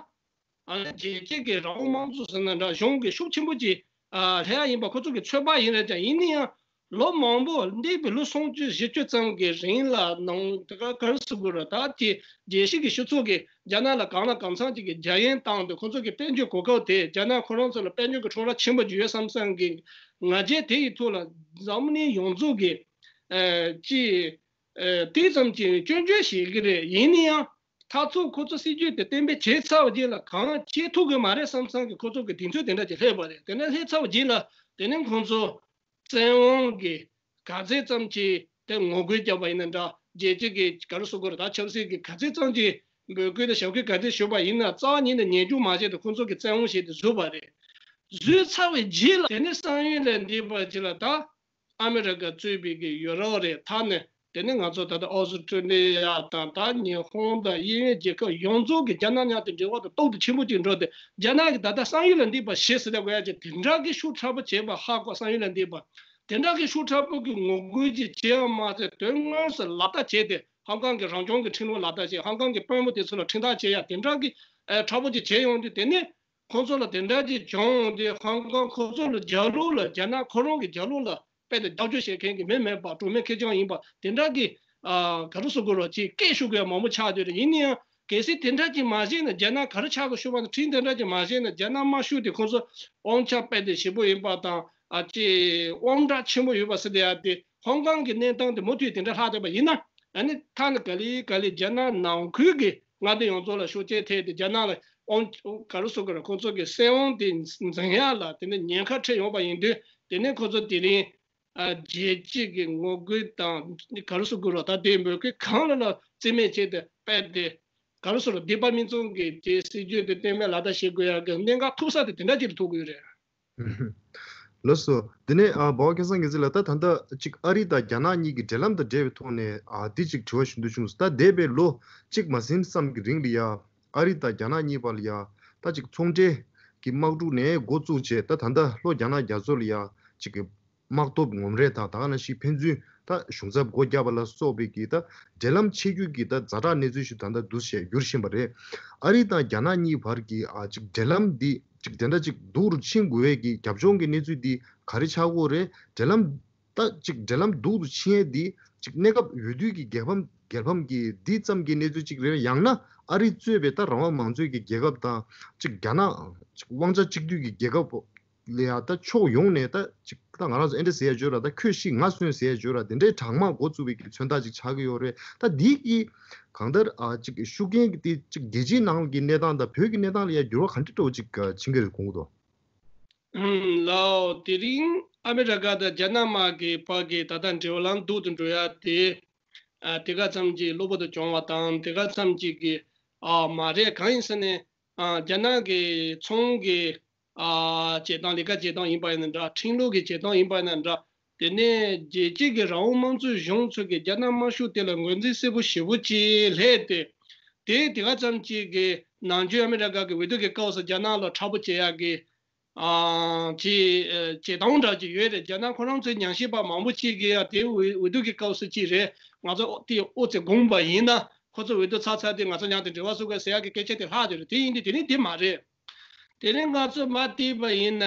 ཨ་རྒྱལ་སྤྱི་གི་རང་དབང་དམངས་གཙོ་ཟེར་ན་འདྲ། གཞུང་གི་ཤུགས་ཆེན་པོ་ཅིག་ཨ་སླེབས་ཡག་ཡིན་པ་ཁོ་ཚོ་གི་ཚོད་དཔག་ཡིན་རེད་ཀྱང་། ཡིན་ན་ཡང་ལོ་མང་པོ་འདས་པའི་ལོ་སུམ་ཅུ་བཞི་བཅུ་ཙམ་གྱི་རིང་ལ་ནང་དེ་ག་ག་རེ་ཟེར་དགོས་རེད། ད་ཀྱི་རྒྱལ་སྤྱི་གི་སྤྱི་ཚོགས་ཀྱིས་རྒྱ་ནག་ལ་གང་ལ་གང་འཚམ་ཅིག་གི་རྒྱ་ཡན་བཏང་སྟེ། ཁོ་ཚོ་གི་དཔལ་འབྱོར་གོ་སྐབས་དེ་རྒྱ་ནག་ཁོ་རང་ཚོ་ལ་དཔལ་འབྱོར་གྱི་འཕྲོ་བརླག་ཆེན་པོ་ཅིག་ཡོད་བསམ་བསམ་གི་ང་རྒྱལ་དེ་ཡི་ཐོག་ལ་འཛམ་གླིང་ཡོངས་རྫོགས་ཀྱི་ཨ་ཅི་ཨ་དེ་ཙམ་གྱི་སྐྱོན་བརྗོད་བྱེད་ཀྱི་རེད། ཡིན་ན་ཡང་། མཐའ་མཚམས་ཁོ་ཚོ་སྲིད་ཇུས་དེ་གཏན་འབེབས་བྱས་ཚར་བ་རྗེས་ལ་གང་བྱེད་ཐུབ་ཀྱི་མ་རེད་བསམ་བསམ་གྱི་ཁོ་ཚོ་གི་གདེང་ཚོད་དེ་འདྲ་ཅིག་སླེབས་པ་རེད། དེ་འདྲ་སླེབས་ཚར་བ་རྗེས་ལ་དེ་ནས་ཁོང་ཚོ་བཙན་དབང་གི་ག་ཚད་ཙམ་ཅིག་དེ་ངོ་རྒོལ་བརྒྱབ་པ་ཡིན་ན་འདྲ། རྒྱལ་སྤྱི་གི་ག་རེ་ཟེར་དགོས་རེད། ད་ཆབ་སྲིད་ཀྱི་ག་ཚད་ཙམ་ཅིག་འབོད་སྐུལ་དང་ཞབས་སྐུལ་ག་ཚད་ཞུས་པ་ཡིན་ན། རྩ་བ་ཉིད་ནས་ཉན་རྒྱུ་མ་བྱས་ཏེ་ཁོང་ཚོ་གི་བཙན་དབང་བྱས་ཏེ་བཟོས་པ་རེད། བཟོས་ཚར་བའི་རྗེས་ལ་དེ་ནས་བསམ་ཡུལ་ལས་འདས་པ་ཅིག་ལ། ད་ཨ་མི་རི་ཀ་གཙོས་པའི་གི་ཡུ་རོབ་རེད། ད་ནི་དེ་ནས་ང་ཚོ་ད་ལྟ་ཨོ་སི་ཀྲུ་ལི་ཡ་དང་། ད་ཉི་ཧོང་དང་། གཡས་གཡོན་རྒྱལ་ཁབ་ཡོངས་རྫོགས་ཀྱི་རྒྱ་ནག་མཉམ་དུ་འབྲེལ་བ་དང་སྟོབས་དང་ཆེན་པོ་ཅིག་འགྲོ་སྟེ། རྒྱ་ནག་གིས་ད་ལྟ་བསམ་ཡུལ་ལས་འདས་པ་བྱེད་ཟེར་ད་དགོས་ཡ་ཅིག་དེ་འདྲ་གི་ཤུགས་དྲག་པོ་བྱས་པ་ཧ་གོ། བསམ་ཡུལ་ལས་འདས་པ་དེ་འདྲ་གི་ཤུགས་དྲག་པོ་གི་ངོ་རྒོལ་ཅིག་བྱས་པ་མ་ཟད། དོན་དངོས་སུ་ལག་བསྟར་བྱས་ཏེ། ཧོང་ཀོང་གི་རང་སྐྱོང་གི་ཁྲིམས་ལུགས་ལག་བསྟར་བྱས། ཧོང་ཀོང་གི་དཔོན་པོ་དེ་ཚོ་ལ་ཁྲིམས་ཐག་བཅད་ཡ་དེ་འདྲ་གི་ཨ་དྲག་པོ་ཅིག་བྱས་ཡོང་དུས། དེ་ནས་ཁོང་ཚོ་ལ་དེ་འདྲ་ཅིག་བྱུང་དུས། ཧོང་ཀོང་ཁོ་ཚོ་ལ་རྒྱབ་ལོགས་ལ། རྒྱ་ནག་ཁོ་རང་གི་རྒྱབ་ལོགས་ལ་དཔེ་དེ་རྒྱབ་སྐྱོར་བྱེད་མཁན་གྱི་མི་མེད་པ། གྲོགས་མེད་ཁེར་རྐྱང་ཡིན་པ་དེ་འདྲ་གི་ཨ་ག་རེ་ཟེར་དགོས་རེད། ཅིག་སྐད་ཤོད་དགོས་ཡ་མང་པོ་ཆགས་བསྡད་རེད། ཡིན་ན་ཡང་། གལ་སྲིད་དེ་འདྲ་ཅིག་མ་བྱས་ན། རྒྱ་ནག་ག་རེ་ཆགས་དགོས་ཞུས་པ་ན། ཁྲིམས་དེ་འདྲ་ཅིག་མ་བྱས་ན། རྒྱ་ནག་དམར་ཤོག་དེ་ཁོང་ཚོ་དབང་ཆ་དཔེ་དེ་ཞེ་པོ་ཡིན་པ་དང་། ཨ་ཅེ་དབང་གྲགས་ཆེན་པོ་ཡོད་པ་ཟེར་བསྡད་ཡ་དེ། ཧོང་ཀོང་གི་གནས་སྟངས་དེ་མུ་མཐུད་དེ་འདྲ་ལྷག་བསྡད་པ་ཡིན་ན། ཨ་ནི་ཐ་ན་ག་ལེ་ག་ལེ་རྒྱ་ནག་ནང་ཁུལ་གྱི་མངའ་སྡེ་ཡོངས་རྫོགས་ལ་ཤུགས་རྐྱེན་ཐེབས་ཏེ། རྒྱ་ནག་ལ་དབང་ག་རེ་ཟེར་དགོས་རེད། ཁོང་ཚོ་གི་སྲིད་དབང་དེ་འཛིན་ཡ་ལ། དེ་ནས་ཉེན་ཁ་འཕྲད་ཡོང་བ་ཡིན་དུས། དེ་ནས་ཁོ་ཚོ་དེ་རིང་ཨ་རྒྱལ་སྤྱི་གི་ངོ་རྒོལ་དང་། ག་རེ་ཟེར་དགོས་རེད། ད་དེ་འབོད་སྐུལ་གང་ལ་ལ་རྩིས་མེད་བྱས་ཏེ། དཔེ་དེ་ག་རེ་ཟེར་རེད། སྡིག་པ་མིག་བཙུམ་གྱི་དེ་སྲིད་ཇུས་དེ་གཏན་འབེབས་ལག་བསྟར་བྱེད་དགོས་ཡ་གི་གནད་འགག་ཐུག་ས་དེ་དེ་འདྲ་ཅིག་ལ་ཐུག་གི་ཡོད་རེད། ལགས་སོ། དེ་ནས་ཨ་འབའ་བ་སྐལ་བཟང་རྒྱལ་མཚན་ལགས། ད་ད་ལྟ་ཅིག་ཨ་རི་དང་རྒྱ་ནག་གཉིས་ཀྱི་འབྲེལ་ལམ་དང་འབྲེལ་བའི་ཐོག་ནས་ཨ་འདི་ཅིག་དྲི་བ་ཞུ་འདོད་བྱུང་སོང་། ད་འདས་པའི་ལོ་གཅིག་མ་ཟིན་ཙམ་གྱི་རིང་ལ་ཡ། ཨ་རི་དང་རྒྱ་ནག་གཉིས་བར་ལ་ཡ། ད་ཅིག་ཚོང་འབྲེལ་གྱི་དམག་འཁྲུག་ནས་འགོ་བཙུགས་བྱས། ད་ད་ལྟ་ལྷོ་རྒྱ་ནག་རྒྱ་མཚོ་ལ་ཡ་ཅིག་གི་དམག་སྟོབས་ངོམ་རེས་དང་། ད་ག་ནང་བཞིན་ཕན་ཚུན་ད་གཞུང་ཚབ་སྒོ་བརྒྱབ་པ་ལ་སོགས་པའི་གི་ད་འབྲེལ་ལམ་ཆད་རྒྱུ་གི་ད་ཛ་དྲག་གནས་ཚུལ་ཞིག་ད་ལྟ་འདུ་ཤེས་འགྱུར་བཞིན་པ་རེད། ཨ་རི་དང་རྒྱ་ནག་གཉིས་བར་གྱི་ཨ་ཅིག་འབྲེལ་ལམ་འདི་ཅིག་དེ་འདྲ་ཅིག་སྡུག་རུ་ཕྱིན་དགོས་པའི་གི་རྒྱབ་ལྗོངས་ཀྱི་གནས་ཚུལ་འདི་ག་རེ་ཆགས་ཀྱི་ཡོད་རེད། འབྲེལ་ལམ་ད་ཅིག་འབྲེལ་ལམ་སྡུག་རུ་ཕྱིན་ཡས་འདི་ཅིག་གནས་སྐབས་འོས་བསྡུ་གི་རྒྱལ་ཕམ་རྒྱལ་ཕམ་གྱི་འདི་ཙམ་གྱི་གནས་ཚུལ་ཅིག་རེད། ཡང་ན་ཨ་རི་གཙོས་པའི་ད་རང་དབང་མང་གཙོའི་གི་རྒྱལ་ཁབ་དང་། ཅིག་རྒྱ་ནག་ཅིག་དབང་ཆ་གཅིག་སྡུད་ཀྱི་རྒྱལ་ཁབ་ལ་ཡ། ད་ཕྱོགས་ཡོངས་ནས་ད་ཅིག་ད་ང་རང་ཚོ་ཨེ་འདྲ་ཟེར་ཡ་བརྗོད་ར། ད་ཁྱོད་ཤི་ང་གསོན་ཟེར་ཡ་བརྗོད་ར། དེ་འདྲའི་གྲགས་མང་འགོ་བཙུགས་པའི་གི་མཚོན་རྟགས་ཅིག་ཆགས་ཀྱི་ཡོད་རེད། ད་འདི་གི་གང་ལྟར་ཨ་ཅིག་ཤུགས་རྐྱེན་གྱི་དེ་ཅིག་རྒྱལ་སྤྱིའི་ནང་གི་གནས་སྟངས་དང་བོད་ཀྱི་གནས་སྟངས་ལ་ཡ་འགྱུར་བ་ག་འདྲ་འདྲ་བོ་ཅིག་ཕྱིན་གྱི་རེད་དགོངས་ཀྱི་འདུག། ཨུམ། ལགས་སོ། དེ་རིང་ཨ་མི་རི་ཀ་དང་རྒྱ་ནག་དམག་གི་བར་གྱི་ད་ལྟ་འབྲེལ་བ་ལམ་སྡུག་ཏུ་འགྲོ་ཡ་དེ། ཨ་དེ་ག་ཙམ་གྱིས་གློ་བུར་དུ་བྱུང་བ་དང་། དེ་ག་ཙམ་གྱིས་ཀྱི་ཨ་མ་རེད། གང་ཡིན་ཟེར་ན། ཨ་རྒྱ་ནག་གི་ཚོང་གི་ཨ་བྱེད་སྟངས། ལས་ཀ་བྱེད་སྟངས་ཡིན་པ་ཡིན་ན་འདྲ། ཁྲིམས་ལུགས་ཀྱི་བྱེད་སྟངས་ཡིན་པ་ཡིན་ན་འདྲ། དེ་ནས་རྒྱལ་སྤྱི་གི་རང་དབང་དམངས་གཙོའི་གཞུང་ཚོ་གིས་རྒྱ་ནག་དམར་ཤོག་དེ་ལ་ངོས་འཛིན་གསལ་པོ་ཞེ་པོ་ཅིག་སླེབས་ཏེ། དེ་དེ་ག་ཙམ་ཅིག་གི་ནམ་རྒྱུན་ཨ་མི་རི་ཀ་གི་འོས་བསྡུ་གི་སྐབས་སུ་རྒྱ་ནག་ལ་དྲག་པོ་བྱེད་ཡག་གི་ཨ་ཅིག་ཨ་བྱེད་སྟངས་འདྲ་ཅིག་ཡོད་རེད། རྒྱ་ནག་ཁོ་རང་ཚོའི་ཉམས་ཞིབ་པ་མང་པོ་ཅིག་གིས་ཡང་དེ་འོས་འོས་བསྡུ་གི་སྐབས་སུ་ཅིག་རེད། ང་ཚོ་དེ་ཨོ་ཙི་དགོངས་པ་ཡིན་ན། ཁོ་ཚོ་འོས་བསྡུ་ཚར་ཚར་དུས་ང་ཚོ་མཉམ་དུ་འབྲེལ་བ་བཟོ་དགོས་ཟེར་ཡག་གི་སྐད་ཆ་དེ་ལྷག་བསྡད་རེད། དེ་ཡིན་དུས་དེ་རིང་དེ་མ་རེད། དེ་རིང་ང་ཚོ་མར་བལྟས་པ་ཡིན་ན།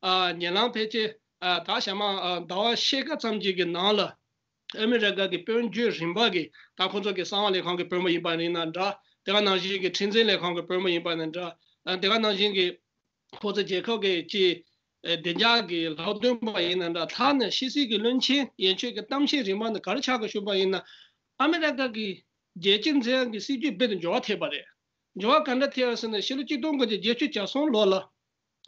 ཨ་ཉེ་ལམ་ཕལ་ཆེར་ཨ་ད་ཞག་མ་ཨ་ཟླ་བ་ཕྱེད་ཀ་ཙམ་ཅིག་གི་ནང་ལ། ཨ་མི་རི་ཀ་གི་དཔོན་བརྒྱུད་རིམ་པ་གིས། ད་ཁོ་ཚོ་གི་གསང་བ་ལས་ཁང་གི་དཔོན་པོ་ཡིན་པ་ཡིན་ན་འདྲ། དེ་ག་ནང་བཞིན་གྱི་ཁྲིམས་འཛིན་ལས་ཁང་གི་དཔོན་པོ་ཡིན་པ་ཡིན་ན་འདྲ། ཨ་དེ་ག་ནང་བཞིན་གྱི་ཁོ་ཚོ་རྒྱལ་ཁབ་ཀྱི་ཅིག་ཨ་བདེ་འཇགས་ཀྱི་ལྷག་དོན་པ་ཡིན་ན་འདྲ། ཐ་ན་ཕྱི་སྲིད་ཀྱི་བློན་ཆེན་ཡན་ཆོད་ཀྱི་གཏམ་བཤད་རིམ་པ་ནི་ག་རེ་ཆགས་ཀྱི་ཞུས་པ་ཡིན་ན། ཨ་མི་རི་ཀ་གི་རྒྱལ་སྤྱི་འཛིན་ཡག་གི་སྲིད་ཇུས་རྦད་དེ་འགྱུར་བ་ཐེབས་པ་རེད། འགྱུར་བ་ག་འདྲ་ཐེབས་པ་ཟེར་ན། ཕྱི་ལོ་གཅིག་སྟོང་དགུ་བརྒྱ་བརྒྱད་ཅུ་གྱ་གསུམ་ལོ་ལ་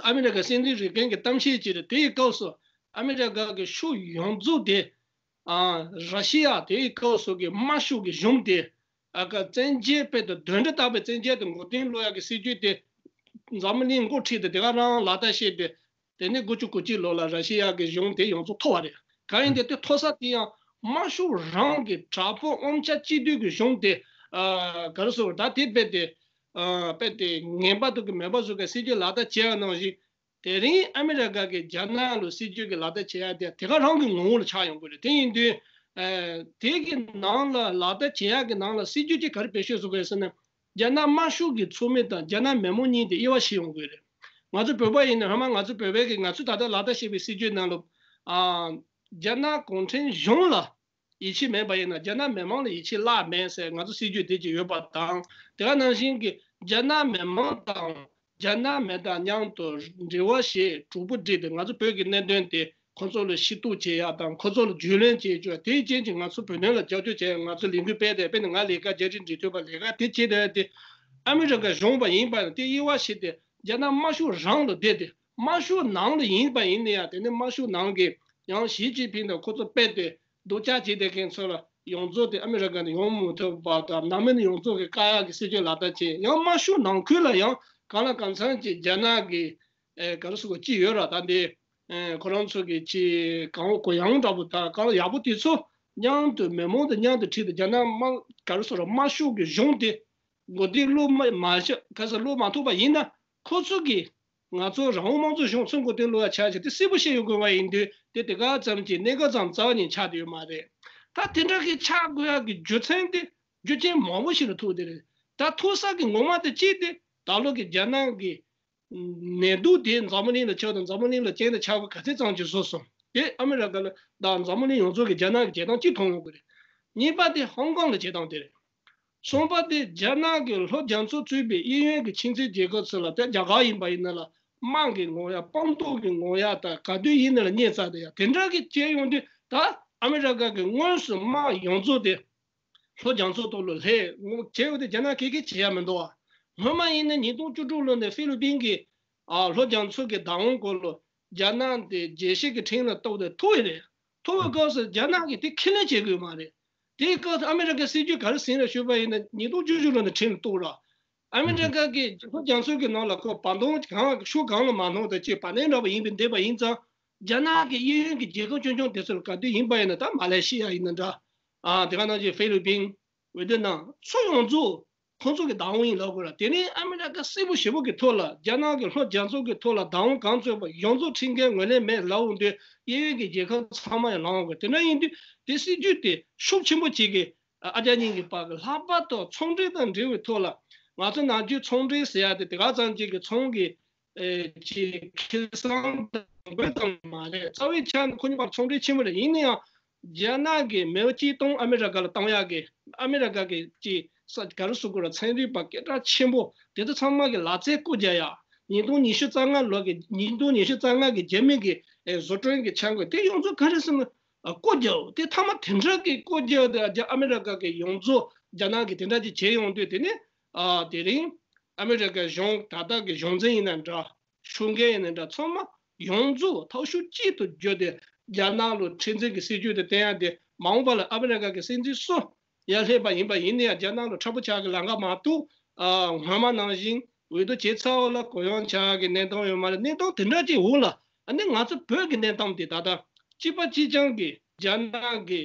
ཨ་མི་རི་ཀ་སྲིད་འཛིན་རེ་གན་གྱི་གཏམ་བཤད་ཅིག་རེད། དེ་ཡི་སྐབས་སུ་ཨ་མི་རི་ཀ་གི་ཤུགས་ཡོངས་རྫོགས་དེ། ཨ་ར་ཤི་ཡ། དེ་ཡི་སྐབས་སུ་གི་དམར་ཤོག་གི་གཞུང་དེ། ཨ་ཀ་བཙན་རྒྱལ་དཔེ་དང་གདོན་འདྲེ་ལྟ་བུའི་བཙན་རྒྱལ་དེ་མགོ་རྟིང་སློག་ཡག་གི་སྲིད་ཇུས་དེ་འཛམ་གླིང་འགོ་ཁྲིད་དེ་དེ་ག་རང་ལག་བསྟར་བྱས་ཏེ། དེ་ནས་དགུ་བཅུ་གོ་གཅིག་ལོ་ལ་ར་ཤི་ཡ་གི་གཞུང་དེ་ཡོངས་རྫོགས་འཐོར་བ་རེད། གང་ཡིན་དེ་དེ་འཐོར་ས་དེ་ཡང་ དམར་ཤོག་རང་གི་དྲག་པོ་དབང་ཆ་གཅིག་སྡུད་ཀྱི་གཞུང་དེ་ཨ་ག་རེ་ཟེར་ད་དེ་རྦད་དེ་ཨ་རྦད་དེ་ངན་པ་དང་གི་མེད་པ་བཟོ་གི་སྲིད་ཇུས་ལག་བསྟར་བྱས་པ་ནང་བཞིན། དེ་རིང་ཨ་མི་རི་ཀ་གིས་རྒྱ་ནག་ལ་སྲིད་ཇུས་ཀྱི་ལག་བསྟར་བྱེད་ཡ་དེ་དེ་ག་རང་གི་ངོ་བོ་ལ་ཆགས་ཡོང་གི་རེད། དེ་ཡིན་དུས་ཨ་དེ་གི་ནང་ལ་ལག་བསྟར་བྱེད་ཡ་གི་ནང་ལ་སྲིད་ཇུས་ཅིག་ག་རེ་བེད་སྤྱོད་བཟོ་དགོས་ཟེར་ན། རྒྱ་ནག་དམར་ཤོག་གི་ཚོགས་མི་དང་རྒྱ་ནག་མི་མང་གཉིས་དེ་དབྱེ་བ་ཕྱེ་ཡོང་གི་རེད། ང་ཚོ་བོད་པ་ཡིན་ན་སྔོན་མ་ང་ཚོ་བོད་པའི་གི་ང་ཚོ་ད་ལྟ་ལག་བསྟར་བྱེད་པའི་སྲིད་ཇུས་ནང་ལ་ཨ་རྒྱ་ནག་གུང་ཁྲན་གཞུང་ལ་ཡིད་ཆེས་མེད་པ་ཡིན་ན་རྒྱ་ནག་མི་མང་ལ་ཡིད་ཆེས་བརླག་མེད་ཟེར་ང་ཚོ་སྲིད་ཇུས་དེ་ཅིག་ཡོད་པ་དང་། དེ་ག་ནང་བཞིན་གྱི་རྒྱ་ནག་མི་མང་དང་རྒྱ་ནག་མི་དང་མཉམ་དུ་འབྲེལ་བ་བྱེད་གྲོགས་པོ་སྒྲིག་སྟེ་ང་ཚོ་བོད་ཀྱི་གནད་དོན་དེ་ཁོ་ཚོ་ལ་ཤེས་རྟོགས་བྱེད་ཡག་དང་ཁོ་ཚོ་ལ་རྒྱུས་ལོན་བྱེད་ཆོག་དེའི་རྐྱེན་གྱིས་ང་ཚོ་བོད་དོན་ལ་རྒྱབ་སྐྱོར་བྱེད་ཡག་ང་ཚོ་ལས་འགུལ་སྤེལ་ཏེ་དཔེར་ན་ང་ལས་ཀ་རྒྱ་རིགས་འབྲེལ་མཐུད་པ་ལས་ཀ་དེ་བྱེད་བསྡད་དེ་ཨ་མི་རི་ཀ་གཞུང་པ་ཡིན་པ་ཡང་དེ་དབྱེ་བ་ཕྱེ་སྟེ་རྒྱ་ནག་དམར་ཤོག་རང་ལ་བསྡད་དེ་དམར་ཤོག་ནང་ལ་ཡིན་པ་ཡིན་ན་ཡང་དེ་ནི་དམར་ཤོག་ནང་གི་ཡང་ཞི་ཅིན་ཕིང་དང་ཁོ་ཚོ་དཔེ་དེ་སྡུག་ཅག་བྱེད་བསྡད་མཁན་ཚོ་ལ་ཡོངས་རྫོགས་དེ་ཨ་མི་རི་ཀ་ནས་ཡོང་མི་ཐུབ་པ་དང་ནང་མི་ནས་ཡོངས་རྫོགས་ཀྱི་བཀག་ཡག་གི་སྲིད་ཇུས་ལག་བསྟར་བྱས་ཡང་དམར་ཤོག་ནང་ཁུལ་ལ་ཡང་གང་ལ་གང་འཚམ་གྱི་རྒྱ་ནག་གི་ཨེ་ག་རེ་ཟེར་དགོས་ཅི་ཡོད་ར་ད་འདི་ཨེ་ཁོ་རང་ཚོ་གི་ཅི་གང་བོ་གོ་ཡང་འདྲ་པོ་ད་གང་ལ་ཡག་པོ་དེ་ཚོ་མཉམ་དུ་མི་མང་དང་མཉམ་དུ་ཁྲིད་དེ་རྒྱ་ནག་དམར་ག་རེ་ཟེར་ར་དམར་ཤོག་གི་གཞུང་དེ་མགོ་རྟིང་བསློག་མ་མ་ཤ་ག་ས་བསློག་མ་ཐུབ་པ་ཡིན་ན་ཁོ་ཚོ་གིས་ང་ཚོ་རང་དབང་དམངས་གཙོ་གཞུང་ཚོ་མགོ་རྟིང་བསློག་ཡ་ཆ་བཞག་དེ་གསལ་པོ་བཤད་ཡོད་དགོས་པ་ཡིན་དུས་དེ་དེ་ག་ཙམ་གྱི་གནད་འགག་ཙམ་རྩ་བ་ཉིད་ཆགས་བསྡད་ཡོད་མ་རེད། ད་དེ་འདྲ་གི་ཆགས་དགོས་ཡ་གི་རྒྱུ་མཚན་དེ་རྒྱུ་རྐྱེན་མང་པོ་ཞིག་ལ་ཐུག་བསྡད་རེད། ད་ཐུག་ས་གི་ངོ་མ་དེ་གཅིག་དེ་ད་ལོ་གི་རྒྱ་ནག་གི་ནད་དུག་དེ་འཛམ་བུ་གླིང་ལ་ཁྱབ་དང་འཛམ་བུ་གླིང་ལ་རྐྱེན་དང་ཆག་སྒོ་ག་ཚད་ཙམ་ཅིག་བཟོས་སོང་། དེ་ཨ་མི་རི་ཀ་ལ་དང་འཛམ་བུ་གླིང་ཡོངས་རྫོགས་ཀྱི་རྒྱ་ནག་གི་བྱེད་སྟངས་གཅིག་མཐོང་ཡོང་གི་རེད། གཉིས་པ་དེ་ཧོང་ཀོང་ལ་བྱེད་སྟངས་དེ་རེད། གསུམ་པ་དེ་རྒྱ་ནག་གི་ལྷོ་རྒྱ་མཚོ་གཙོས་པའི་གཡས་གཡོན་གྱི་ཁྱིམ་མཚེས་རྒྱལ་ཁབ་ཚོ་ལ་དེ་རྒྱ་གར་ཡིན་པ་ཡིན་ན་ལ་དམག་གི་ངོ་ཡ་དཔང་རྟགས་ཀྱི་ངོ་ཡ་དང་ག་དུས་ཡིན་ན་ལ་རྙེད་ཚར་དེ་ཡ་དེ་འདྲ་གི་བྱས་ཡོང་དུས་ད་ཨ་མི་རི་ཀ་གི་དངོས་སུ་དམག་ཡོངས་རྫོགས་དེ་ལྷོ་རྒྱ་མཚོ་ཐོག་ལ་སླེབས་ངོ་བྱས་ཡོད་དེ་རྒྱ་ནག་གིས་གིས་བྱེད་ཡ་མི་འདུག་བ། སྔོན་མ་ཡིན་ན་ཉིས་སྟོང་བཅུ་དྲུག་ལོ་ནས་ཧྥི་ལི་པིན་གྱི་ཨ་ལྷོ་རྒྱ་མཚོ་གི་བདག་དབང་སྐོར་ལ་རྒྱ་ནག་དེ་རྒྱལ་སྤྱི་གི་ཁྲིམས་ལ་གཏུགས་ཏེ་ཐུག་ཡོད་རེད། ཐུག་པའི་སྐབས་སུ་རྒྱ་ནག་གིས་དེ་ཁས་ལེན་བྱེད་དགོས་མ་རེད། དེའི་སྐབས་སུ་ཨ་མི་རི་ཀའི་སྲིད་ཇུས་ག་རེ་ཟིན་རེད་ཞུས་པ་ཡིན་ན་ཉིས་སྟོང་བཅུ་བཞི་ལོ་ནས་ཁྲིམས་གཏུགས་ར། ཨ་མི་རི་ཀ་གིས་ལྷོ་རྒྱ་མཚོ་གི་ནང་ལ་ཁོ་བར་སྟོང་གང་ཤུགས་གང་ལ་མ་སྣང་དང་ཅིག་བར་གནས་འདྲ་པོ་ཡིན་པའི་འདེབས་པ་ཡིན་ཙང་། རྒྱ་ནག་གི་གཡས་གཡོན་གྱི་རྒྱལ་ཁབ་ཆུང་ཆུང་དེ་ཚོ་ལ་ག་དུས་ཡིན་པ་ཡིན་ན་ད་མ་ལེ་ཤི་ཡ་ཡིན་ན་འདྲ། ཨ་དེ་ག་ནང་བཞིན་ཧྥི་ལི་པིན། ཝེ་ཏི་ནམ། མཚོ་ཡོངས་རྫོགས་ཁོང་ཚོ་གི་བདག་དབང་ཡིན་ལབ་དགོས་ར། དེ་ནས་ཨ་མི་རི་ཀ་གསལ་པོ་ཞེ་པོ་གི་ཐོག་ལ་རྒྱ་ནག་གི་ལྷོ་རྒྱ་མཚོ་གི་ཐོག་ལ་བདག་དབང་གང་རྩོད་པ་ཡོངས་རྫོགས་ཁྲིམས་འགལ་ངོས་ལེན་མེད་ལབ་འོང་དུས་གཡས་གཡོན་གྱི་རྒྱལ་ཁབ་ཚང་མ་ཡང་ལངས་དགོས། དེ་འདྲ་ཡིན་དུས་དེ་སྲིད་ཇུས་དེ་ཤུགས་ཆེན་པོ་གཅིག་གིས་ཨ་རྒྱ་གཉིས་ཀྱི་བར་གྱི་ལྷག་པར་དུ་ཚོང་འབྲེལ་དང་འབྲེལ་བའི་ཐོག་ལ་ང་ཚོ་ནམ་རྒྱུན་ཚོང་འབྲེལ་ཟེར་ཡ་དེ་དེ་ག་ཙམ་གཅིག་གི་ཚོང་གི་ཨེ་ཅིག་ཁེ་བཟང་དང་དགོས་དང་མ་རེད། རྩ་བའི་ཆ་ནས་ཁོ་གཉིས་བར་ཚོང་འབྲེལ་ཆེན་པོ་རེད། ཡིན་ན་ཡང་རྒྱ་ནག་གིས་མེའོ་ཅི་ཏུང་ཨ་མི་རི་ཀ་ལ་གཏོང་ཡག་གི་ཨ་མི་རི་ཀ་གི་ཅིག་ས་ག་རེ་ཟེར་དགོས་རེད། ཚན་རིག་པ་སྐད་གྲགས་ཆེན་པོ་དེ་ཚོ་ཚང་མ་གི་ལག་རྩལ་རྐུ་རྒྱག་ཡ། ཉིས་སྟོང་ཉི་ཤུ་རྩ་ལྔ་ལོ་གི་ཉིས་སྟོང་ཉི་ཤུ་རྩ་ལྔ་གི་རྒྱ་མི་གི་ཨེ་བཟོ་སྐྲུན་གི་འཆར་འགོད་དེ་ཡོངས་རྫོགས་ག་རེ་ཟེར་ན་ཨ་རྐུ་རྒྱག་དེ་མཐའ་མ་དེ་འདྲ་གི་རྐུ་རྒྱག་དེ་རྒྱ་ཨ་མི་རི་ཀ་གི་ཡོངས་རྫོགས་རྒྱ་ནག་གི་དེ་འདྲ་ཅིག་བྱས་ཡོང་དུས་དེ་ནི་ཨ་དེ་རིང་ཨ་མི་རི་ཀའི་གཞུང་ད་ལྟ་གི་གཞུང་འཛིན་ཡིན་ན་འདྲ། ཤུགས་རྐྱེན་ཡིན་ན་འདྲ་ཚང་མ་ཡོངས་རྫོགས་ཐག་ཤུགས་གཅིག་ཏུ་བརྒྱུད་དེ་རྒྱ་ནག་ལ་མཁྲེགས་འཛིན་གྱི་སྲིད་ཇུས་དེ་བསྟན་ཡ་དེ་མ་འོངས་པ་ལ་ཨ་མི་རི་ཀ་གི་སྲིད་འཛིན་སུ་ཡར་སླེབས་པ་ཡིན་པ་ཡིན་ན་ཡང་རྒྱ་ནག་ལ་འཁྲབ་པོ་ཆགས་ཀྱི་ལམ་ཁ་མ་གཏོགས་ཨ་སྔོན་མ་ནང་བཞིན་འོས་བསྡུ་བྱས་ཚར་བ་ལ་གུ་ཡངས་ཆགས་ཀྱི་གནས་སྟངས་ཡོད་མ་རེད། གནས་སྟངས་དེ་འདྲ་ཅིག་འོག་ལ་ཨ་ནི་ང་ཚོ་བོད་ཀྱི་གནས་སྟངས་དེ་ད་ལྟ་གཅིག་པ་གཅིག་རྐྱང་གི་རྒྱ་ནག་གི་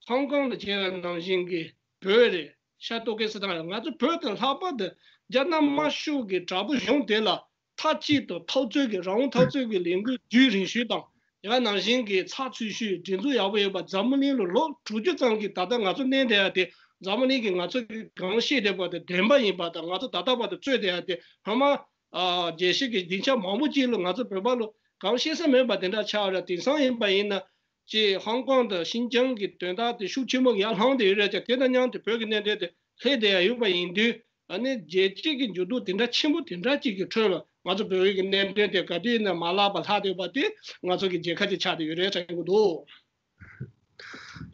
ཧོང་ཀོང་ལ་བྱས་པ་ནང་བཞིན་གྱི་བོད་རེད། ཤར་ཏོག་གེ་སི་ཐན་རེད། ང་ཚོ་བོད་དང་ལྷག་པར་དུ་རྒྱ་ནག་དམར་ཤོག་གི་དྲག་པོ་གཞུང་དེ་ལ་མཐའ་གཅིག་ཏུ་འཐབ་རྩོད་ཀྱི་རང་དབང་འཐབ་རྩོད་ཀྱི་ལས་འགུལ་རྒྱུན་རིང་ཤོས་དང་དེ་ག་ནང་བཞིན་གྱི་ཚགས་ཚུད་ཤོས་སྒྲིག་འཛུགས་ཡག་པོ་ཡོད་པ་འཛམ་བུ་གླིང་ལ་ལོ་དྲུག་ཅུ་ཙམ་གྱི་ད་ལྟ་ང་ཚོ་གནས་བསྡད་ཡ་དེ་འཛམ་བུ་གླིང་གིས་ང་ཚོ་གི་གང་བཤད་བསྡད་པ་དེ་བདེན་པ་ཡིན་པ་དང་ང་ཚོ་ད་ལྟ་བར་དུ་རྩོད་བསྡད་ཡ་དེ་སྔོན་མ་ཨ་རྒྱལ་སྤྱི་གི་སྡིངས་ཆ་མང་པོ་ཅིག་ལ་ང་ཚོ་བོད་པ་ལ་གང་བཤད་ས་མེད་པ་དེ་འདྲ་ཆགས་རེད། དེང་སང་ཡིན་པ་ཡིན་ན། ཅེས་ཧོང་ཀོང་དང་ཤིན་ཅང་གི་དོན་དག་དེ་ཤུགས་ཆེན་པོ་ཡར་ལངས་བསྡད་ཡོད་རེད་ཀྱང་དེ་དང་མཉམ་དུ་བོད་ཀྱི་གནད་དོན་དེ་སླེབས་བསྡད་ཡ་ཡོད་པ་ཡིན་དུས་ཨ་ནི་རྒྱལ་སྤྱི་གི་འགྱུར་ལྡོག་དེ་འདྲ་ཆེན་པོ་དེ་འདྲ་ཅིག་གི་ཁྲོད་ལ་ང་ཚོ་བོད་ཀྱི་གནད་དོན་དེ་ག་དུས་ཡིན་ན་མ་ལག་པ་ལྷག་བསྡད་པ་དེ་ང་ཚོ་གི་རྒྱལ་ཁ་ཅིག་ཆགས་བསྡད་ཡོད་རེད་དྲན་གྱི་འདུག་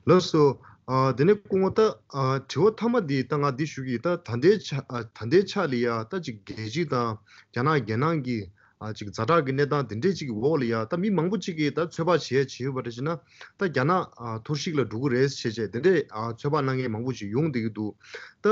ལགས་སོ། ཨ་དེ་ནས་སྐུ་ངོ་ད་ཨ་དྲི་བ་མཐའ་མ་འདི་ད་ང་འདི་ཞུ་གི་ཡིན། ད་ད་ལྟའི་ཆ་ཨ་ད་ལྟའི་ཆ་ལ་ཡ་ད་ཅིག་རྒྱལ་སྤྱི་དང་རྒྱ་ནག་རྒྱལ་ནང་གི་ཨ་ཅིག་ཛ་དྲག་གི་གནས་སྟངས་དེ་འདྲས་ཅིག་གི་འོག་ལ་ཡ་ད་མི་མང་པོ་ཅིག་གིས་ད་ཚོད་དཔག་བྱས་བྱས་ཡོད་པ་རེད་ཅེ་ན། ད་རྒྱ་ནག་ཨ་འཐོར་ཞིག་ལ་འགྲོ་གི་རེད་ཅེས་བྱས་དེ་འདྲས་ཨ་ཚོད་དཔག་གནང་མཁན་མང་པོ་ཅིག་ཡོང་བསྡད་ཀྱི་འདུག་ད་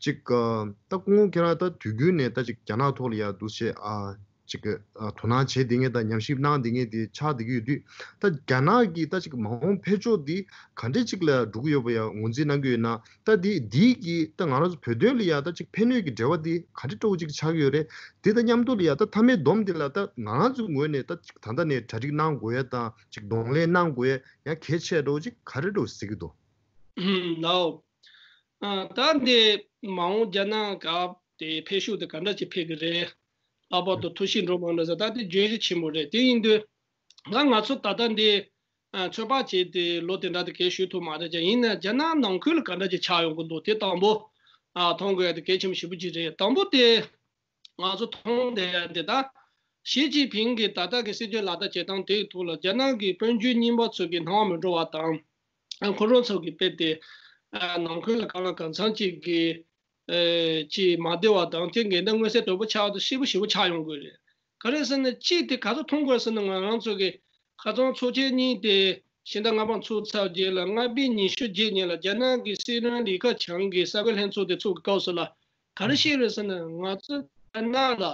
ཅིག་ཨ་ད་སྐུ་ངོ་ཁྱེད་རང་ད་དུས་རྒྱུན་ནས་ད་ཅིག་རྒྱ་ནག་ཐོག་ལ་ཡ་འདུག་བྱས་ཨ་ ཅིག་གི་ཨ་དོ་སྣང་བྱེད་བསྡད་མཁན་དང་ཉམས་ཞིབ་གནང་བསྡད་མཁན་དེ་ཆགས་བསྡད་ཀྱི་ཡོད་དུས། ད་རྒྱ་ནག་གི་ད་ཅིག་མ་འོངས་འཕེལ་ཕྱོགས་འདི་ག་འདྲས་ཅིག་ལ་འགྲོ་གི་ཡོད་པ་ཡང་ངོས་འཛིན་གནང་གི་ཡོད་ན། ད་འདི་འདིས་ཀྱིས་ད་ང་རང་ཚོ་བོད་དོན་ལ་ཡ་ད་ཅིག་ཕན་གནོད་ཀྱི་འབྲེལ་བ་འདི་ག་འདྲས་སྤྲོ་བོ་ཅིག་ཆགས་ཀྱི་ཡོད་རེད། དེ་དང་མཉམ་དུ་ལ་ཡ་ད་མཐའ་མའི་སྡོམ་འདི་ལ་ད་ང་རང་ཚོའི་ངོས་ནས་ད་ཅིག་ད་ལྟ་ནས་གྲ་སྒྲིག་གནང་དགོས་ཡ་དང་ཅིག་གདོང་ལེན་གནང་དགོས་ཡ་ཡང་གལ་ཆེ་འགྲོ་བོ་ཅིག་ག་རེ་འགྲོ་ཟེར་གྱི་འདུག་ནའོ། ཨ་ད་འདི་མ་འོངས་རྒྱ་ནག་ག་དེ་འཕེལ་ཤུགས་དེ་ག་འདྲ་ཅིག་འཕེལ་གི་རེད། ལྷག་པར་དུ་ཐུགས་ཞིབ་འགྲོ་མ་འགྲོ་ཟེར་ད་དེ་བརྗོད་གཞི་ཆེན་པོ་རེད། དེ་ཡིན་དུས་ང་ང་ཚོ་ད་ལྟ་འདི་ཨ་ཚོད་དཔག་བྱས་ཏེ་ལོ་དེ་འདྲ་དེ་གས་ཞུ་ཐུབ་མ་རེད་ཀྱང་། ཡིན་ན་རྒྱ་ནག་ནང་ཁུལ་ལ་ག་འདྲ་ཅིག་ཆགས་ཡོང་གི་འདུག་དེ་དང་པོ་ཨ་མཐོང་དགོས་ཡ་དེ་གལ་ཆེན་པོ་ཞེ་པོ་ཅིག་རེད། དང་པོ་དེ། ང་ཚོ་མཐོང་བསྡད་ཡ་འདི་ད། ཞི་ཅིན་ཕིང་གིས་ད་ལྟ་གི་སྲིད་ཇུས་ལག་བསྟར་བྱེད་སྟངས་དེའི་ཐོག་ལ་རྒྱ་ནག་གི་དཔལ་འབྱོར་རྙིང་པ་ཚོ་གི་སྣང་མི་འགྲོ་བ་དང་། ཁོ་རང་ཚོ་གི་དཔེ་དེ་ནང་ཁུལ་ལ་གང་ལ་གང་འཚམ་ཅིག་གི་ཅིག་མ་བདེ་བ་དང་དེ་འགལ་ཟླ་མངོན་གསལ་དོད་པོ་ཆགས་དུས་ཞེ་པོ་ཞེ་པོ་ཆགས་ཡོང་གི་རེད། ག་རེ་ཟེར་ན་གཅིག་དེ་ག་ཚོད་མཐོང་དགོས་ཟེར་ན་ང་རང་ཚོ་གི་ཁ་སང་ཚོགས་ཆེན་གཉིས་དེ་ཕྱི་ཟླ་ལྔ་པ་ཚུགས་ཚར་རྗེས་ལ་ལྔ་པའི་ཉི་ཤུ་རྗེས་ཉིན་ལ་རྒྱ་ནག་གི་སྲིད་བློན་ལི་ཁ་ཆང་གིས་གསར་པའི་ལྷན་ཚོགས་དེ་ཚུགས་ཀྱི་སྐབས་སུ་ལ་ག་རེ་བཤད་རེད་ཟེར་ན། ང་ཚོ་རྒྱ་ནག་ལ་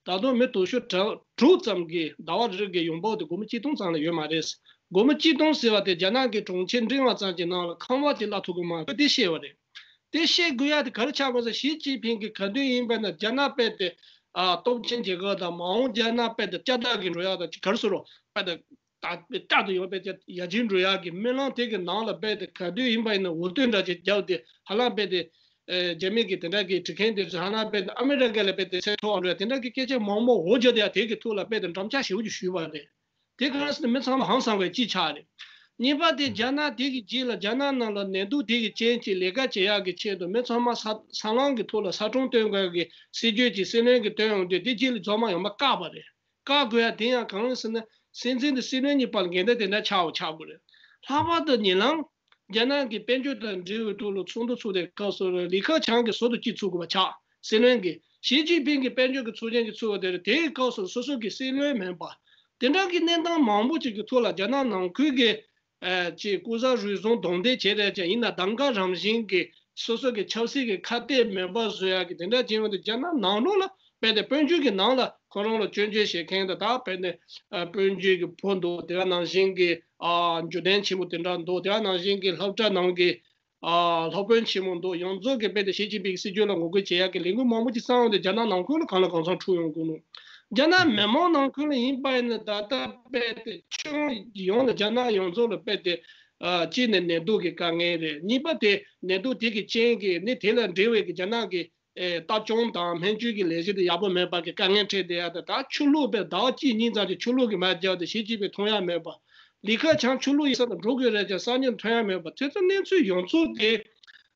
ད་དུང་མི་སྟོབས་ཤུགས་དྲུག་ཙམ་གྱི་ཟླ་བ་རེ་རེ་གི་ཡོང་འབབ་དེ་སྒོར་མོ་གཅིག་སྟོང་ཙམ་ལས་ཡོད་མ་རེད། སྒོར་མོ་གཅིག་སྟོང་ཟེར་བ་དེ་རྒྱ་ནག་གི་གྲོང་ཁྱེར་འབྲིང་བ་ཙམ་གྱི་ནང་ལ་ཁང་བ་གཅིག་གླ་ཐུབ་ཀྱི་མ་རེད། དེ་བཤད་པ་རེད། དེ་བཤད་དགོས་ཡ་དེ་ག་རེ་ཆགས་པ་ཟེར། ཞི་ཅིན་ཕིང་གིས་ག་དུས་ཡིན་པ་ན་རྒྱ་ནག་དཔེ་དེ་ཨ་སྟོབས་ཆེན་རྒྱལ་ཁབ་དང་མ་འོངས་རྒྱ་ནག་དཔེ་དེ་ལྕགས་ཐག་གི་འགྲོ་ཡ་དང་ག་རེ་ཟེར་རོ་དཔེ་དེ་ད་ལྟ་དུ་ཡོད་པའི་ཡར་རྒྱས་འགྲོ་ཡག་གི་སྨོན་ལམ་དེ་གི་ནང་ལ་རྦད་དེ་ག་དུས་ཡིན་པ་ཡིན་ན་འུར་བསྟོད་འདྲ་ཅིག་བརྒྱབ་སྟེ་ཧ་ལམ་རྦད་དེ་རྒྱ་མི་གི་དེ་འདྲ་གི་འབྲི་མཁན་དེ་ཚོ་ཧ་ལམ་རྦད་དེ་ཨ་མི་རི་ཀ་ལ་རྦད་དེ་ཚད་མཐོ་བ་འགྲོ་ཡ་དེ་འདྲ་གི་སྐད་ཆ་མང་པོ་འུར་བརྒྱབ་སྟེ་ཡ་དེ་གི་ཐོག་ལ་རྦད་དེ་འགྲམ་ལྕག་ཞེ་པོ་ཅིག་གཞུས་པ་རེད། དེ་ག་རེ་ཟེར་ན་མི་ཚང་མ་ཧང་སང་བའི་ཅིག་ཆགས་རེད། གཉིས་པ་དེ་རྒྱ་ནག་དེ་གི་རྗེས་ལ་རྒྱ་ནག་ནང་ལ་ནད་དུག་དེ་གི་རྐྱེན་གྱིས་ལས་ཀ་བྱེད་ཡག་གི་ཆེད་དུ་མི་ཚང་མ་ས་ས་ལམ་གི་ཐོག་ལ་ས་ཁྲོམ་སྟོན་དགོས་ཀྱི་སྲིད་ཇུས་ཀྱི་སྲིད་བློན་གྱི་བཏོན་ཡོང་དུས་དེ་རྗེས་ལ་རྫོགས་མ་ཡོང་མ་བཀག་པ་རེད། བཀག་དགོས་ཡ་དེ་ཡང་གང་ཡིན་ཟེར་ན། སྲིད་འཛིན་དང་སྲིད་བློན་གཉིས་བར་ལ་འགལ་ཟླ་དེ་འདྲ་ཆགས་འོ་ཆགས་དགོས་རེད། ལྷག་པར་དུ་ཉེ་ལམ་རྒྱ་ནག་གི་དཔལ་འབྱོར་དང་འབྲེལ་བའི་ཐོག་ལ་ཚོགས་འདུ་ཚོགས་དེ་སྐབས་སུ་ལི་ཁ་ཆང་གིས་ཟུར་དུ་གཅིག་ཚུགས་དགོས་པ་ཆགས། སྲིད་བློན་གྱིས་ཞི་ཅིན་ཕིང་གིས་དཔལ་འབྱོར་གྱི་ཚོགས་ཆེན་གྱི་ཚུགས་པ་དེར་དེའི་སྐབས་སུ་སོ་སོ་གི་སྲིད་བློན་མེད་པ། དེ་འདྲ་གི་གནས་སྟངས་མང་པོ་ཅིག་གི་ཐོག་ལ་རྒྱ་ནག་ནང་ཁུལ་གྱི་ཨ་ཅིག་ལྐོག་ཟ་རུལ་སུངས་རྡུང་རྡེག་བྱས་རེད་ཀྱང་ཡིན་ན་གདམ་ག་རང་བཞིན་གྱི་སོ་སོ་གི་ཆབ་སྲིད་ཀྱི་ཁ་གཏད་མེད་པ་བཟོ་ཡག་གི་དེ་འདྲ་བྱས་ཡོང་དུས་རྒྱ་ནག་ནང་ལོགས་ལ་རྦད་དེ་དཔལ་འབྱོར་གྱི་ནང་ལ་ཁོ་རང་ལ་སྐྱོན་བརྗོད་བྱེད་མཁན་དང་ད་རྦད་དེ་ཨ་དཔལ་འབྱོར་གྱི་བུ་འདུག་དེ་ག་ནང་བཞིན་གྱི་ཨ་འཇོན་ཐང་ཆེན་པོ་དེ་འདྲ་འདུག་དེ་ག་ནང་བཞིན་གྱི་སློབ་གྲྭ་ནང་གི་ཨ་སློབ་དཔོན་ཆེན་མོ་འདུག་ཡོངས་རྫོགས་ཀྱི་རྦད་དེ་ཞི་ཅིན་ཕིང་གི་སྲིད་བྱུས་ལ་ངོ་རྒོལ་བྱེད་ཡག་གི་ལས་འགུལ་མང་པོ་ཅིག་བསགས་ཡོང་དུས་རྒྱ་ནག་ནང་ཁུལ་ལ་གང་ལ་གང་འཚམ་འཁྲུག་ཡོང་གི་འདུག་རྒྱ་ནག་མི་མང་ནང་ཁུལ་ལ་ཡིན་པ་ཡིན་ན་ད་ལྟ་རྦད་དེ་ཁྱོན་ཡོངས་ལ་རྒྱ་ནག་ཡོངས་རྫོགས་ལ་རྦད་དེ་ཨ་གཅིག་ནས་ནད་དུག་གི་དཀའ་ངལ་རེད། གཉིས་པ་དེ་ནད་དུག་དེ་གི་རྐྱེན་གྱིས་ནི་དེ་ལ་འབྲེལ་བའི་གི་རྒྱ་ནག་གི་ཨེ་ལྟ་སྐྱོང་དང་སྨན་བཅོས་ཀྱི་ལས་གཞི་དེ་ཡག་པོ་མེད་པ་གི་དཀའ་ངལ་འཕྲད་བསྡད་ཡ་དང་། ད་ཆོས་ལུགས་པས་ཟླ་བ་གཅིག་གཉིས་ཙམ་གྱི་ཆོས་ལུགས་ཀྱི་མ་རྒྱག་དེ་ཞི་ཅིན་ཕིང་མཐོང་ཡ་མེད་པ། ལི་ཁ་ཆང་ཆོས་ལུགས་ཡིན་ས་ལ་འགྲོ་དགོས་རེད་ཀྱང་སང་ཉིན་མཐོང་ཡ་མེད་པ། དེ་ཚོ་གནས་ཚུལ་ཡོངས་རྫོགས་དེ་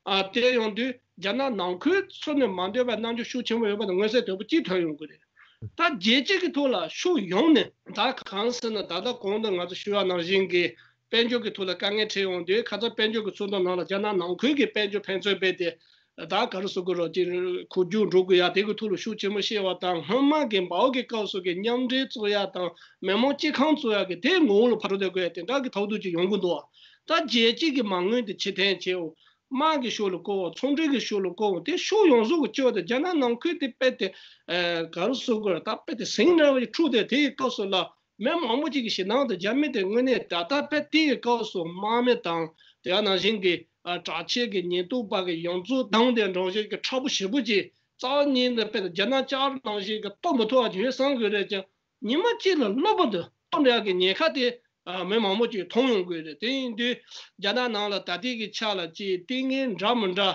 ཨ་དེ་ཡོང་དུས་རྒྱ་ནག་ནང་ཁུལ་ཚུར་ནས་མ་འདོད་པའི་རྣམ་འགྱུར་ཤུགས་ཆེན་པོ་ཡོད་པ་དང་མངོན་གསལ་དོད་པོ་གཅིག་ཐོན་ཡོང་གི་རེད། ད་རྒྱལ་སྤྱི་གི་ཐོག་ལ་ཕྱོགས་ཡོངས་ནས་ད་གང་ཟེར་ན་ད་ལྟ་གོང་དུ་ང་ཚོ་ཞུ་བ་ནང་བཞིན་གྱི་དཔལ་འབྱོར་གྱི་ཐོག་ལ་དཀའ་ངལ་འཕྲད་ཡོང་དུས་ཁ་སང་དཔལ་འབྱོར་གྱི་ཚོགས་འདུ་ནང་ལ་རྒྱ་ནག་ནང་ཁུལ་གྱི་དཔལ་འབྱོར་ཕན་ཚུན་རྦད་དེ་ད་ག་རེ་ཟེར་དགོས་རེད། ཅིག་འཁོར་རྒྱུག་འགྲོ་དགོས་ཡ་དེ་གི་ཐོག་ལ་ཤུགས་ཆེན་པོ་བཤད་པ་དང་། སྔོན་མ་གི་མའོ་གི་སྐབས་སུ་གི་མཉམ་འབྲེལ་བཙུགས་ཡ་དང་མི་མང་སྤྱི་ཁང་བཙུགས་ཡ་གི་དེ་ངོ་བོ་ལ་ཕར་འགྲོ་བསྡད་དགོས་ཡ་དེ་འདྲ་གི་ཐོག་ཐུག་ཅིག་ཡོང་གི་འདུག་ད་རྒྱལ་སྤྱི་གི་མ་དངུལ་དེ་ཕྱིར་འཐེན་བྱེད་འོ། དམག་གི་ཕྱོགས་ལ་བཀོལ་འོ། ཚོང་འབྲེལ་གི་ཕྱོགས་ལ་བཀོལ་འོ། དེ་ཕྱོགས་ཡོངས་རྫོགས་ཀྱི་སྤྱི་བ་དེ་རྒྱ་ནག་ནང་ཁུལ་དེ་རྦད་དེ་ཨ་ག་རེ་ཟེར་དགོས་རེད། ད་རྦད་དེ་ཟིང་འདྲ་བ་ཞིག་འཁྲུག་བསྡད་དེ་གི་སྐབས་སུ་ལ། མི་མང་པོ་ཅིག་གི་ཞེད་སྣང་དང་རྒྱ་མི་དེ་དངོས་གནས་ད་ལྟ་རྦད་དེ་གི་སྐབས་སུ་དམག་མི་དང་དེ་ག་ནང་བཞིན་གྱི་ཨ་དྲག་ཆས་ཀྱི་ཉེན་རྟོག་པ་གི་ཡོངས་རྫོགས་སྡང་དེ་འདྲ་བཞིན་གྱི་མཁྲེགས་པོ་ཞེ་པོ་ཅིག་རྩ་བ་ཉིད་ནས་རྦད་དེ་རྒྱ་ནག་ལྕགས་རི་ནང་བཞིན་གྱི་གཏོར་མི་ཐུབ་པ་ཅིག་ཡོད་བསམ་དགོས་རེད་ཀྱང་། ཉི་མ་གཅིག་ལ་གློ་བུར་དུ་གཏོར་འགྲོ་ཡག་གི་ཉེན་ཁ་དེ་ཨ་མི་མང་པོ་ཅིག་མཐོང་ཡོང་གི་རེད། དེ་ཡིན་དུས་རྒྱ་ནག་ནང་ལ་ད་ལྟའི་གི་ཆ་ལ་ཅིག་ལྟས་ངན་འདྲ་མི་འདྲ་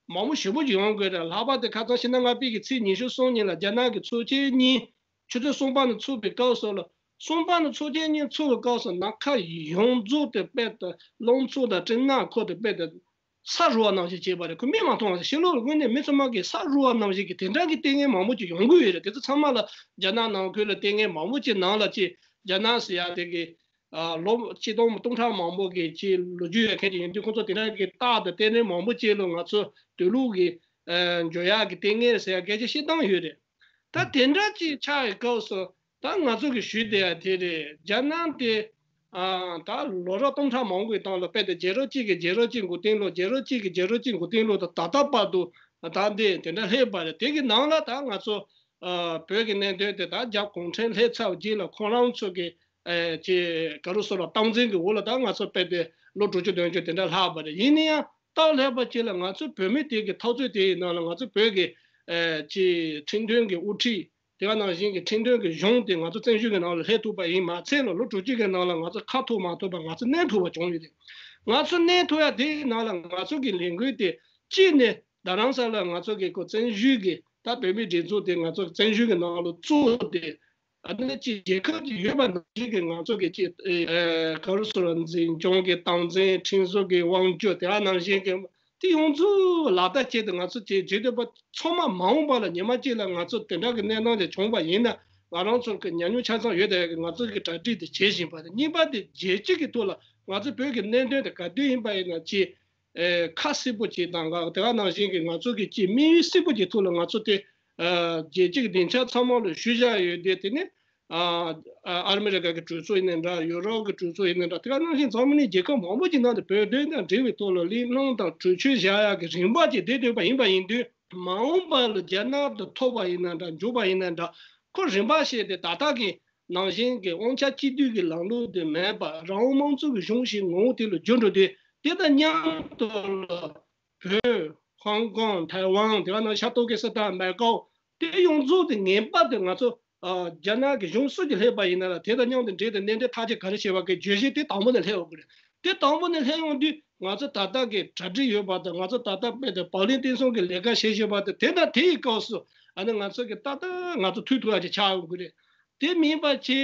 མང་པོ་ཞེ་པོ་ཅིག་ཡོང་གི་རེད། ལྷག་པར་དུ་ཁ་སང་ཕྱི་ཟླ་ལྔ་པའི་གི་ཚེས་ཉི་ཤུ་གསུམ་ཉིན་ལ་རྒྱ་ནག་གི་ཚོགས་ཆེན་གཉིས་ཆུ་ཚོད་གསུམ་པ་ནས་ཚུགས་པའི་སྐབས་སུ་ལ། གསུམ་པ་ནས་ཚོགས་ཆེན་གཉིས་ཚུགས་པའི་སྐབས་སུ་ནམ་མཁའ་ཡོངས་རྫོགས་དེ་རྦད་དེ་རླུང་འཚུབ་དང་སྤྲིན་ནག་འཁོར་དེ་རྦད་དེ་ས་རུབ་པ་ནང་བཞིན་བྱས་པ་རེད། ཁོ་མིག་མ་མཐོང་བ་ཕྱི་ལོགས་ལ་དངོས་གནས་མི་ཚང་མ་གིས་ས་རུབ་པ་ནང་བཞིན་གྱི་དེ་འདྲ་གི་ལྟས་ངན་མང་པོ་ཅིག་ཡོང་གི་ཡོད་རེད། དེ་ཚོ་ཚང་མ་ལ་རྒྱ་ནག་ནང་ཁུལ་ལ་ལྟས་ངན་མང་པོ་ཅིག་ནང་ལ་ཅིག་རྒྱ་ནག་ཟེར་ཡ་དེ་གི་ཨ་ལོ་ཆིག་སྟོང་སྟོང་ཕྲག་མང་པོ་གི་ཅིག་ལོ་རྒྱུས་ཡོད་མཁན་ཅིག་ཡིན་དུས། ཁོང་ཚོ་དེ་འདྲ་གི་རྟགས་དང་ལྟས་ངན་མང་པོ་ཅིག་ལ་ང་ཚོ་དུས་ལུགས་ཀྱི་ཨ་འགྱུར་ཡག་གི་ལྟས་ངན་ཟེར་ཡ་སྐད་ཆ་བཤད་སྟངས་ཡོད་རེད། ད་དེ་འདྲ་ཅིག་ཆགས་ཡོད་སྐབས་སུ་ད་ང་ཚོ་གི་ཞུས་བསྡད་ཡ་དེ་རེད། རྒྱ་ནག་དེ་ཨ་ད་ལོ་རབས་སྟོང་ཕྲག་མང་པོའི་སྟེང་ལ་རྦད་དེ་རྒྱལ་རབས་གཅིག་གི་རྒྱལ་རབས་གཅིག་འགོ་རྟིང་སློག་རྒྱལ་རབས་གཅིག་གི་རྒྱལ་རབས་གཅིག་འགོ་རྟིང་སློག་ད་ད་ལྟ་བར་དུ་ད་འདི་དེ་འདྲ་སླེབས་པ་རེད། དེ་གི་ནང་ལ་ད་ང་ཚོ་ ཨ་བོད་ཀྱི་གནད་དོན་དེ་ད་རྒྱ་གུང་ཁྲན་སླེབས་ཚར་བའི་རྗེས་ལ་ཁོང་རང་ཚོ་གི་ཨེ་ཅེ་ག་རུ་སོ་ར་སྟངས་འཛིན་གྱི་འོག་ལ་ད་ང་ཚོ་དཔེ་དེ་ལོ་དྲུག་ཅུ་བདུན་ཅུ་དེ་འདྲ་ལྷག་པ་རེད། ཡིན་ན་ཡང་སྟབས་ལེགས་པ་ཅིག་ལ་ང་ཚོ་བོད་མི་དེ་གི་འཐབ་རྩོད་དེ་ཡི་ནང་ལ་ང་ཚོ་བོད་ཀྱི་ཨེ་ཅེ་ཁྲིམས་མཐུན་གྱི་དབུ་ཁྲིད་དེ་ག་ནང་བཞིན་གྱི་ཁྲིམས་མཐུན་གྱི་གཞུང་དེ་ང་ཚོ་བཙན་བྱོལ་གྱི་ནང་ལ་སླེབས་ཐུབ་པ་ཡིན་མ་ཚད་ལ་ལོ་དྲུག་ཅུ་གི་ནང་ལ་ང་ཚོ་ཁ་ཐུག་མ་ཐུག་པ་ང་ཚོ་གནས་ཐུབ་པ་བྱུང་ཡོད་རེད། ང་ཚོ་གནས་ཐུབ་ཡ་དེ་ཡི་ནང་ལ་ང་ཚོ་གི་ལས་འགུལ་དེ་གཅིག་ནས་རྡ་རམ་ས་ལ་ང་ཚོ་གི་ཁོ་བཙན་བྱོལ་གྱི་ད་བོད་མིའི་སྒྲིག་འཛུགས་དེ་ང་ཚོ་བཙན་བྱོལ་གྱི་ནང་ལ་བཙུགས་ཏེ། ཨ་ནི་ཅིག་རྒྱལ་ཁབ་ཅིག་ཡོད་པ་ནང་བཞིན་གྱི་ང་ཚོ་གི་ཅིག་ཨེ་ག་རུ་སོ་ར་འཛིན་སྐྱོང་གི་སྟངས་འཛིན་ཁྲིམས་བཟོ་གི་དབང་སྒྱུར་དེ་ག་ནང་བཞིན་གྱི་དེ་ཡོངས་རྫོགས་ལག་བསྟར་བྱས་ཏེ་ང་ཚོ་བྱེད་བྱེད་འདོད་པ་ཚང་མ་མ་འོངས་པ་ལ་ཉི་མ་གཅིག་ལ་ང་ཚོ་དེ་འདྲ་གི་གནས་སྟངས་དེ་བྱུང་བ་ཡིན་ན་ང་རང་ཚོ་གི་ཉམས་མྱོང་ཆ་ཚང་ཡོད་དེ་ང་ཚོ་གི་གྲ་སྒྲིག་དེ་བྱེད་བཞིན་པ་དང་གཉིས་པ་དེ་རྒྱལ་སྤྱི་གི་ཐོག་ལ་ང་ཚོ་བོད་ཀྱི་གནད་དོན་དེ་ག་དུས་ཡིན་པ་ཡིན་ན་ཅིག་ཨེ་ཁ་གསལ་པོ་ཅིག་དང་དེ་ག་ནང་བཞིན་གྱི་ང་ཚོ་གི་ཅིག་དམིགས་ཡུལ་གསལ་པོ་ཅིག་ཐོག་ལ་ང་ཚོ་དེ་ཨ་རྒྱལ་སྤྱི་གི་སྡིངས་ཆ་ཚང་མ་ལ་ཞུ་བཞག་ཡོད་དེ། དེ་ནི་ཨ་ཨ་ཨ་མི་རི་ཀ་གི་གྲོས་ཚོགས་ཡིན་ནའི་འདྲ། ཡུ་རོབ་ཀྱི་གྲོས་ཚོགས་ཡིན་ནའི་འདྲ། དེ་ག་ནང་བཞིན་འཛམ་གླིང་རྒྱལ་ཁབ་མང་པོ་ཅིག་ནང་དུ་བོད་དོན་དང་འབྲེལ་བའི་ཐོག་ལ་གླེང་སློང་དང་གྲོས་ཆོད་བཞག་ཡག་གི་རིམ་པ་ཅིག་བསྡད་ཡོད་པ་ཡིན་པ་ཡིན་དུས། མ་འོངས་པ་ལ་རྒྱ་ནག་ཏུ་ཐོབ་པ་ཡིན་ན་འདྲ། འཇུག་པ་ཡིན་ན་འདྲ། ཁོ་རིམ་པ་བྱས་ཏེ་ད་ལྟ་གི་ནང་བཞིན་གྱི་དབང་ཆ་གཅིག་སྡུད་ཀྱི་ལམ་ལུགས་དེ་མེད་པ་རང་དབང་དམངས་གཙོ་གི་གཞུང་ཞིག་ངོ་བོ་དེ་ལ་འགྱུར་འགྲོ་དུས། དེ་དང་མཉམ་དུ་ལ་བོད། ཧོང་ཀོང་། ཐའེ་ཝན། དེ་ག་ནང་ཤར་ཏོག་གི་སི་ཐན། མེ་ཀའོ། དེ་ཡོངས་རྫོགས་དེ་ངེས་པར་དུ་ང་ཚོ་ཨ་རྒྱ་ནག་གི་གཞུང་སུ་ཞིག་སླེབས་པ་ཡིན་ན་ལ་དེ་དང་མཉམ་དུ་འབྲེལ་ཏེ་གནད་དོན་ཐག་གཅོད་ག་རེ་བྱེད་པ་གི་བརྗོད་གཞི་དེ་དང་པོ་ནས་སླེབས་ཡོང་གི་རེད། དེ་དང་པོ་ནས་སླེབས་ཡོང་དུས་ང་ཚོ་ད་ལྟ་གི་གྲ་སྒྲིག་ཡོད་པ་དང་། ང་ཚོ་ད་ལྟ་དཔེ་དེ་བག་ལེབ་བརྟན་སྲུང་གི་ལས་ཀ་བྱེད་བཞིན་པ་དང་། དེ་དང་དེ་ཡི་སྐབས་སུ་ཨ་ནི་ང་ཚོ་གི་ཏག་ཏག་ང་ཚོ་ཐུག་ཐུབ་ཡ་ཅིག་ཆགས་ཡོང་གི་རེད། དེ་མིན་པ་ཆེ།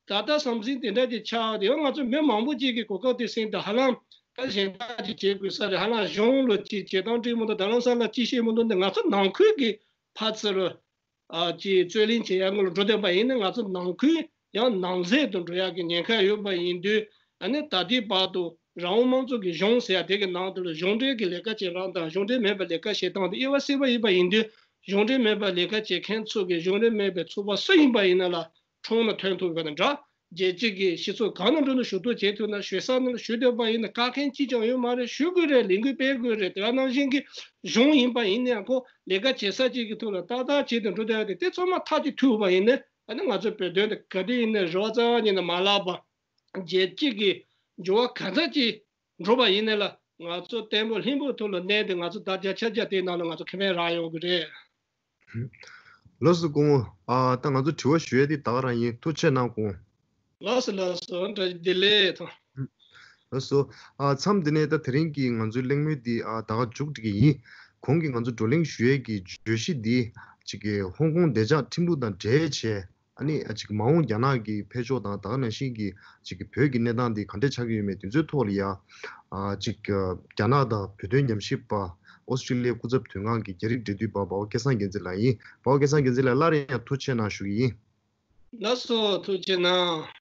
ད་ལྟ་ཟམ་ཟིང་དེ་འདྲ་ཅིག་ཆགས་ཡོང་དུས་ང་ཚོ་མི་མང་པོ་ཅིག་གི་གོ་སྐབས་དེ་ཟིན་ཏེ་ཧ་ལམ་ད་གཞན་དག་ཅིག་བྱེད་དགོས་ས་རེད། ཧ་ལམ་གཞུང་ལ་ཅིག་བྱེད་སྟངས་འགྲིག་མི་འདུག་རྡ་རམ་ས་ལ་ཅིག་བྱེད་མི་འདུག་འདི་ང་ཚོ་ནང་ཁུལ་གྱི་ཕར་ཚུར་ཨ་ཅིག་རྩོད་གླེང་བྱེད་ཡ་ངོ་ལ་འགྲོ་བསྡད་པ་ཡིན་ན། ང་ཚོ་ནང་ཁུལ་ཡང་ནང་འཛུལ་དུ་འགྲོ་ཡག་གི་ཉེན་ཁ་ཡོད་པ་ཡིན་དུས། ཨ་ནི་ད་ལྟའི་བར་དུ་རང་དབང་དམངས་གཙོ་གི་གཞུང་ཟེར་ཡ་དེ་གི་ནང་དུ་ལ་གཞུང་འབྲེལ་གྱི་ལས་ཀ་བྱེད་རང་དང་གཞུང་འབྲེལ་མེད་པའི་ལས་ཀ་བྱེད་སྟངས་དེ་དབྱེ་བ་གསལ་པོ་ཡིན་པ་ཡིན་དུས། གཞུང་འབྲེལ་མེད་པའི་ལས་ཀ་བྱེད་མཁན་ཚོ་གི་གཞུང་འབྲེལ་མེད་པའི་ཚོགས་པ་སུ་ཡིན་པ་ཡིན་ན་ལ་ཁྲོམ་ལ་ཐོན་ཐུབ་པ་དང་འདྲ། རྒྱལ་སྤྱི་གི་སྤྱི་ཚོགས་གང་ན་འགྲོ་ན་ཞུ་གཏུག་བྱེད་ཐུབ་ན། ཞུ་ས་ནང་ལ་ཞུ་འདོད་པ་ཡིན་ན་བཀག་མཁན་གཅིག་ཀྱང་ཡོད་མ་རེད། ཞུ་དགོས་རེད། ལས་འགུལ་སྤེལ་དགོས་རེད། དེ་ག་ནང་བཞིན་གྱི་གཞུང་ཡིན་པ་ཡིན་ན་ཡང་ཁོ་ལས་ཀ་བྱེད་ས་གཅིག་གི་ཐོག་ལ་ཏག་ཏག་བྱེད་དུ་འགྲོ་བསྡད་ཡ་དེ་དེ་ཚང་མ་ཐག་གཅོད་ཐུབ་པ་ཡིན་ན། ཨ་ནི་ང་ཚོ་བོད་དོན་དེ་ག་དུས་ཡིན་ན་རེ་བ་རྩ་བ་ཉིད་ནས་མ་བརླག་པ། རྒྱལ་སྤྱི་གི་འགྱུར་བ་ག་ཚོད་ཅིག་འགྲོ་བ་ཡིན་ནའི་ལ་ང་ཚོ་བརྟན་པོ་ལྷིང་པོའི་ཐོག་ལ་གནས་ཏེ་ང་ཚོ་ཟླ་བརྒྱད་ཕྱག་བརྒྱ་དེའི་ནང་ལ་ང་ཚོ་ཁེ་ཕན་རག་ཡོང་གི་རེད། ལགས་སོ་སྐུ་ངོ། ཨ་ད་ང་ཚོ་དྲི་བ་ཞུ་ཡས་དེ་ད་ག་རང་ཡིན། ཐུགས་རྗེ་གནང་སྐུ་ངོ། ལགས་སོ་ལགས་སོ། བཀྲ་ཤིས་བདེ་ལེགས་དང་། ལགས་སོ། ཨ་མཚམས་འདི་ནས་ད་དེ་རིང་གི་ང་ཚོའི་གླེང་མོལ་འདི་ཨ་ད་ག་མཇུག་སྒྲིལ་གྱི་ཡིན། གོང་གི་ང་ཚོ་བགྲོ་གླེང་ཞུ་ཡས་ཀྱི་བརྗོད་གཞི་འདི་ཅིག་གི་ཧོང་ཀོང་བདེ་འཇགས་ཁྲིམས་ལུགས་དང་འབྲེལ་བྱས། ཨ་ནི་ཨ་ཅིག་མ་འོངས་རྒྱ་ནག་གི་འཕེལ་ཕྱོགས་དང་ད་ག་ནང་བཞིན་གྱི་ཅིག་གི་བོད་ཀྱི་གནས་སྟངས་འདི་ག་འདྲས་ཆགས་ཀྱི་ཡོད་མེད་དེ་ཚོའི་ཐོག་ལ་ཡ། ཨ་ཅིག་རྒྱ་ནག་དང་བོད་དོན་ཉམས་ཞིབ་པ་ཨོ་སི་ཀྲི་ལི་ཡའི་སྐུ་ཚབ་དོན་ཁང་གི་རྒྱ་རིགས་འབྲེལ་མཐུད་པ་འབའ་བ་སྐལ་བཟང་རྒྱལ་མཚན་ལགས་ཡིན། འབའ་བ་སྐལ་བཟང་རྒྱལ་མཚན་ལགས་སླར་ཡང་ཐུགས་རྗེ་གནང་ཞུ་གི་ཡིན། ལགས་སོ། ཐུགས་རྗེ་གནང་།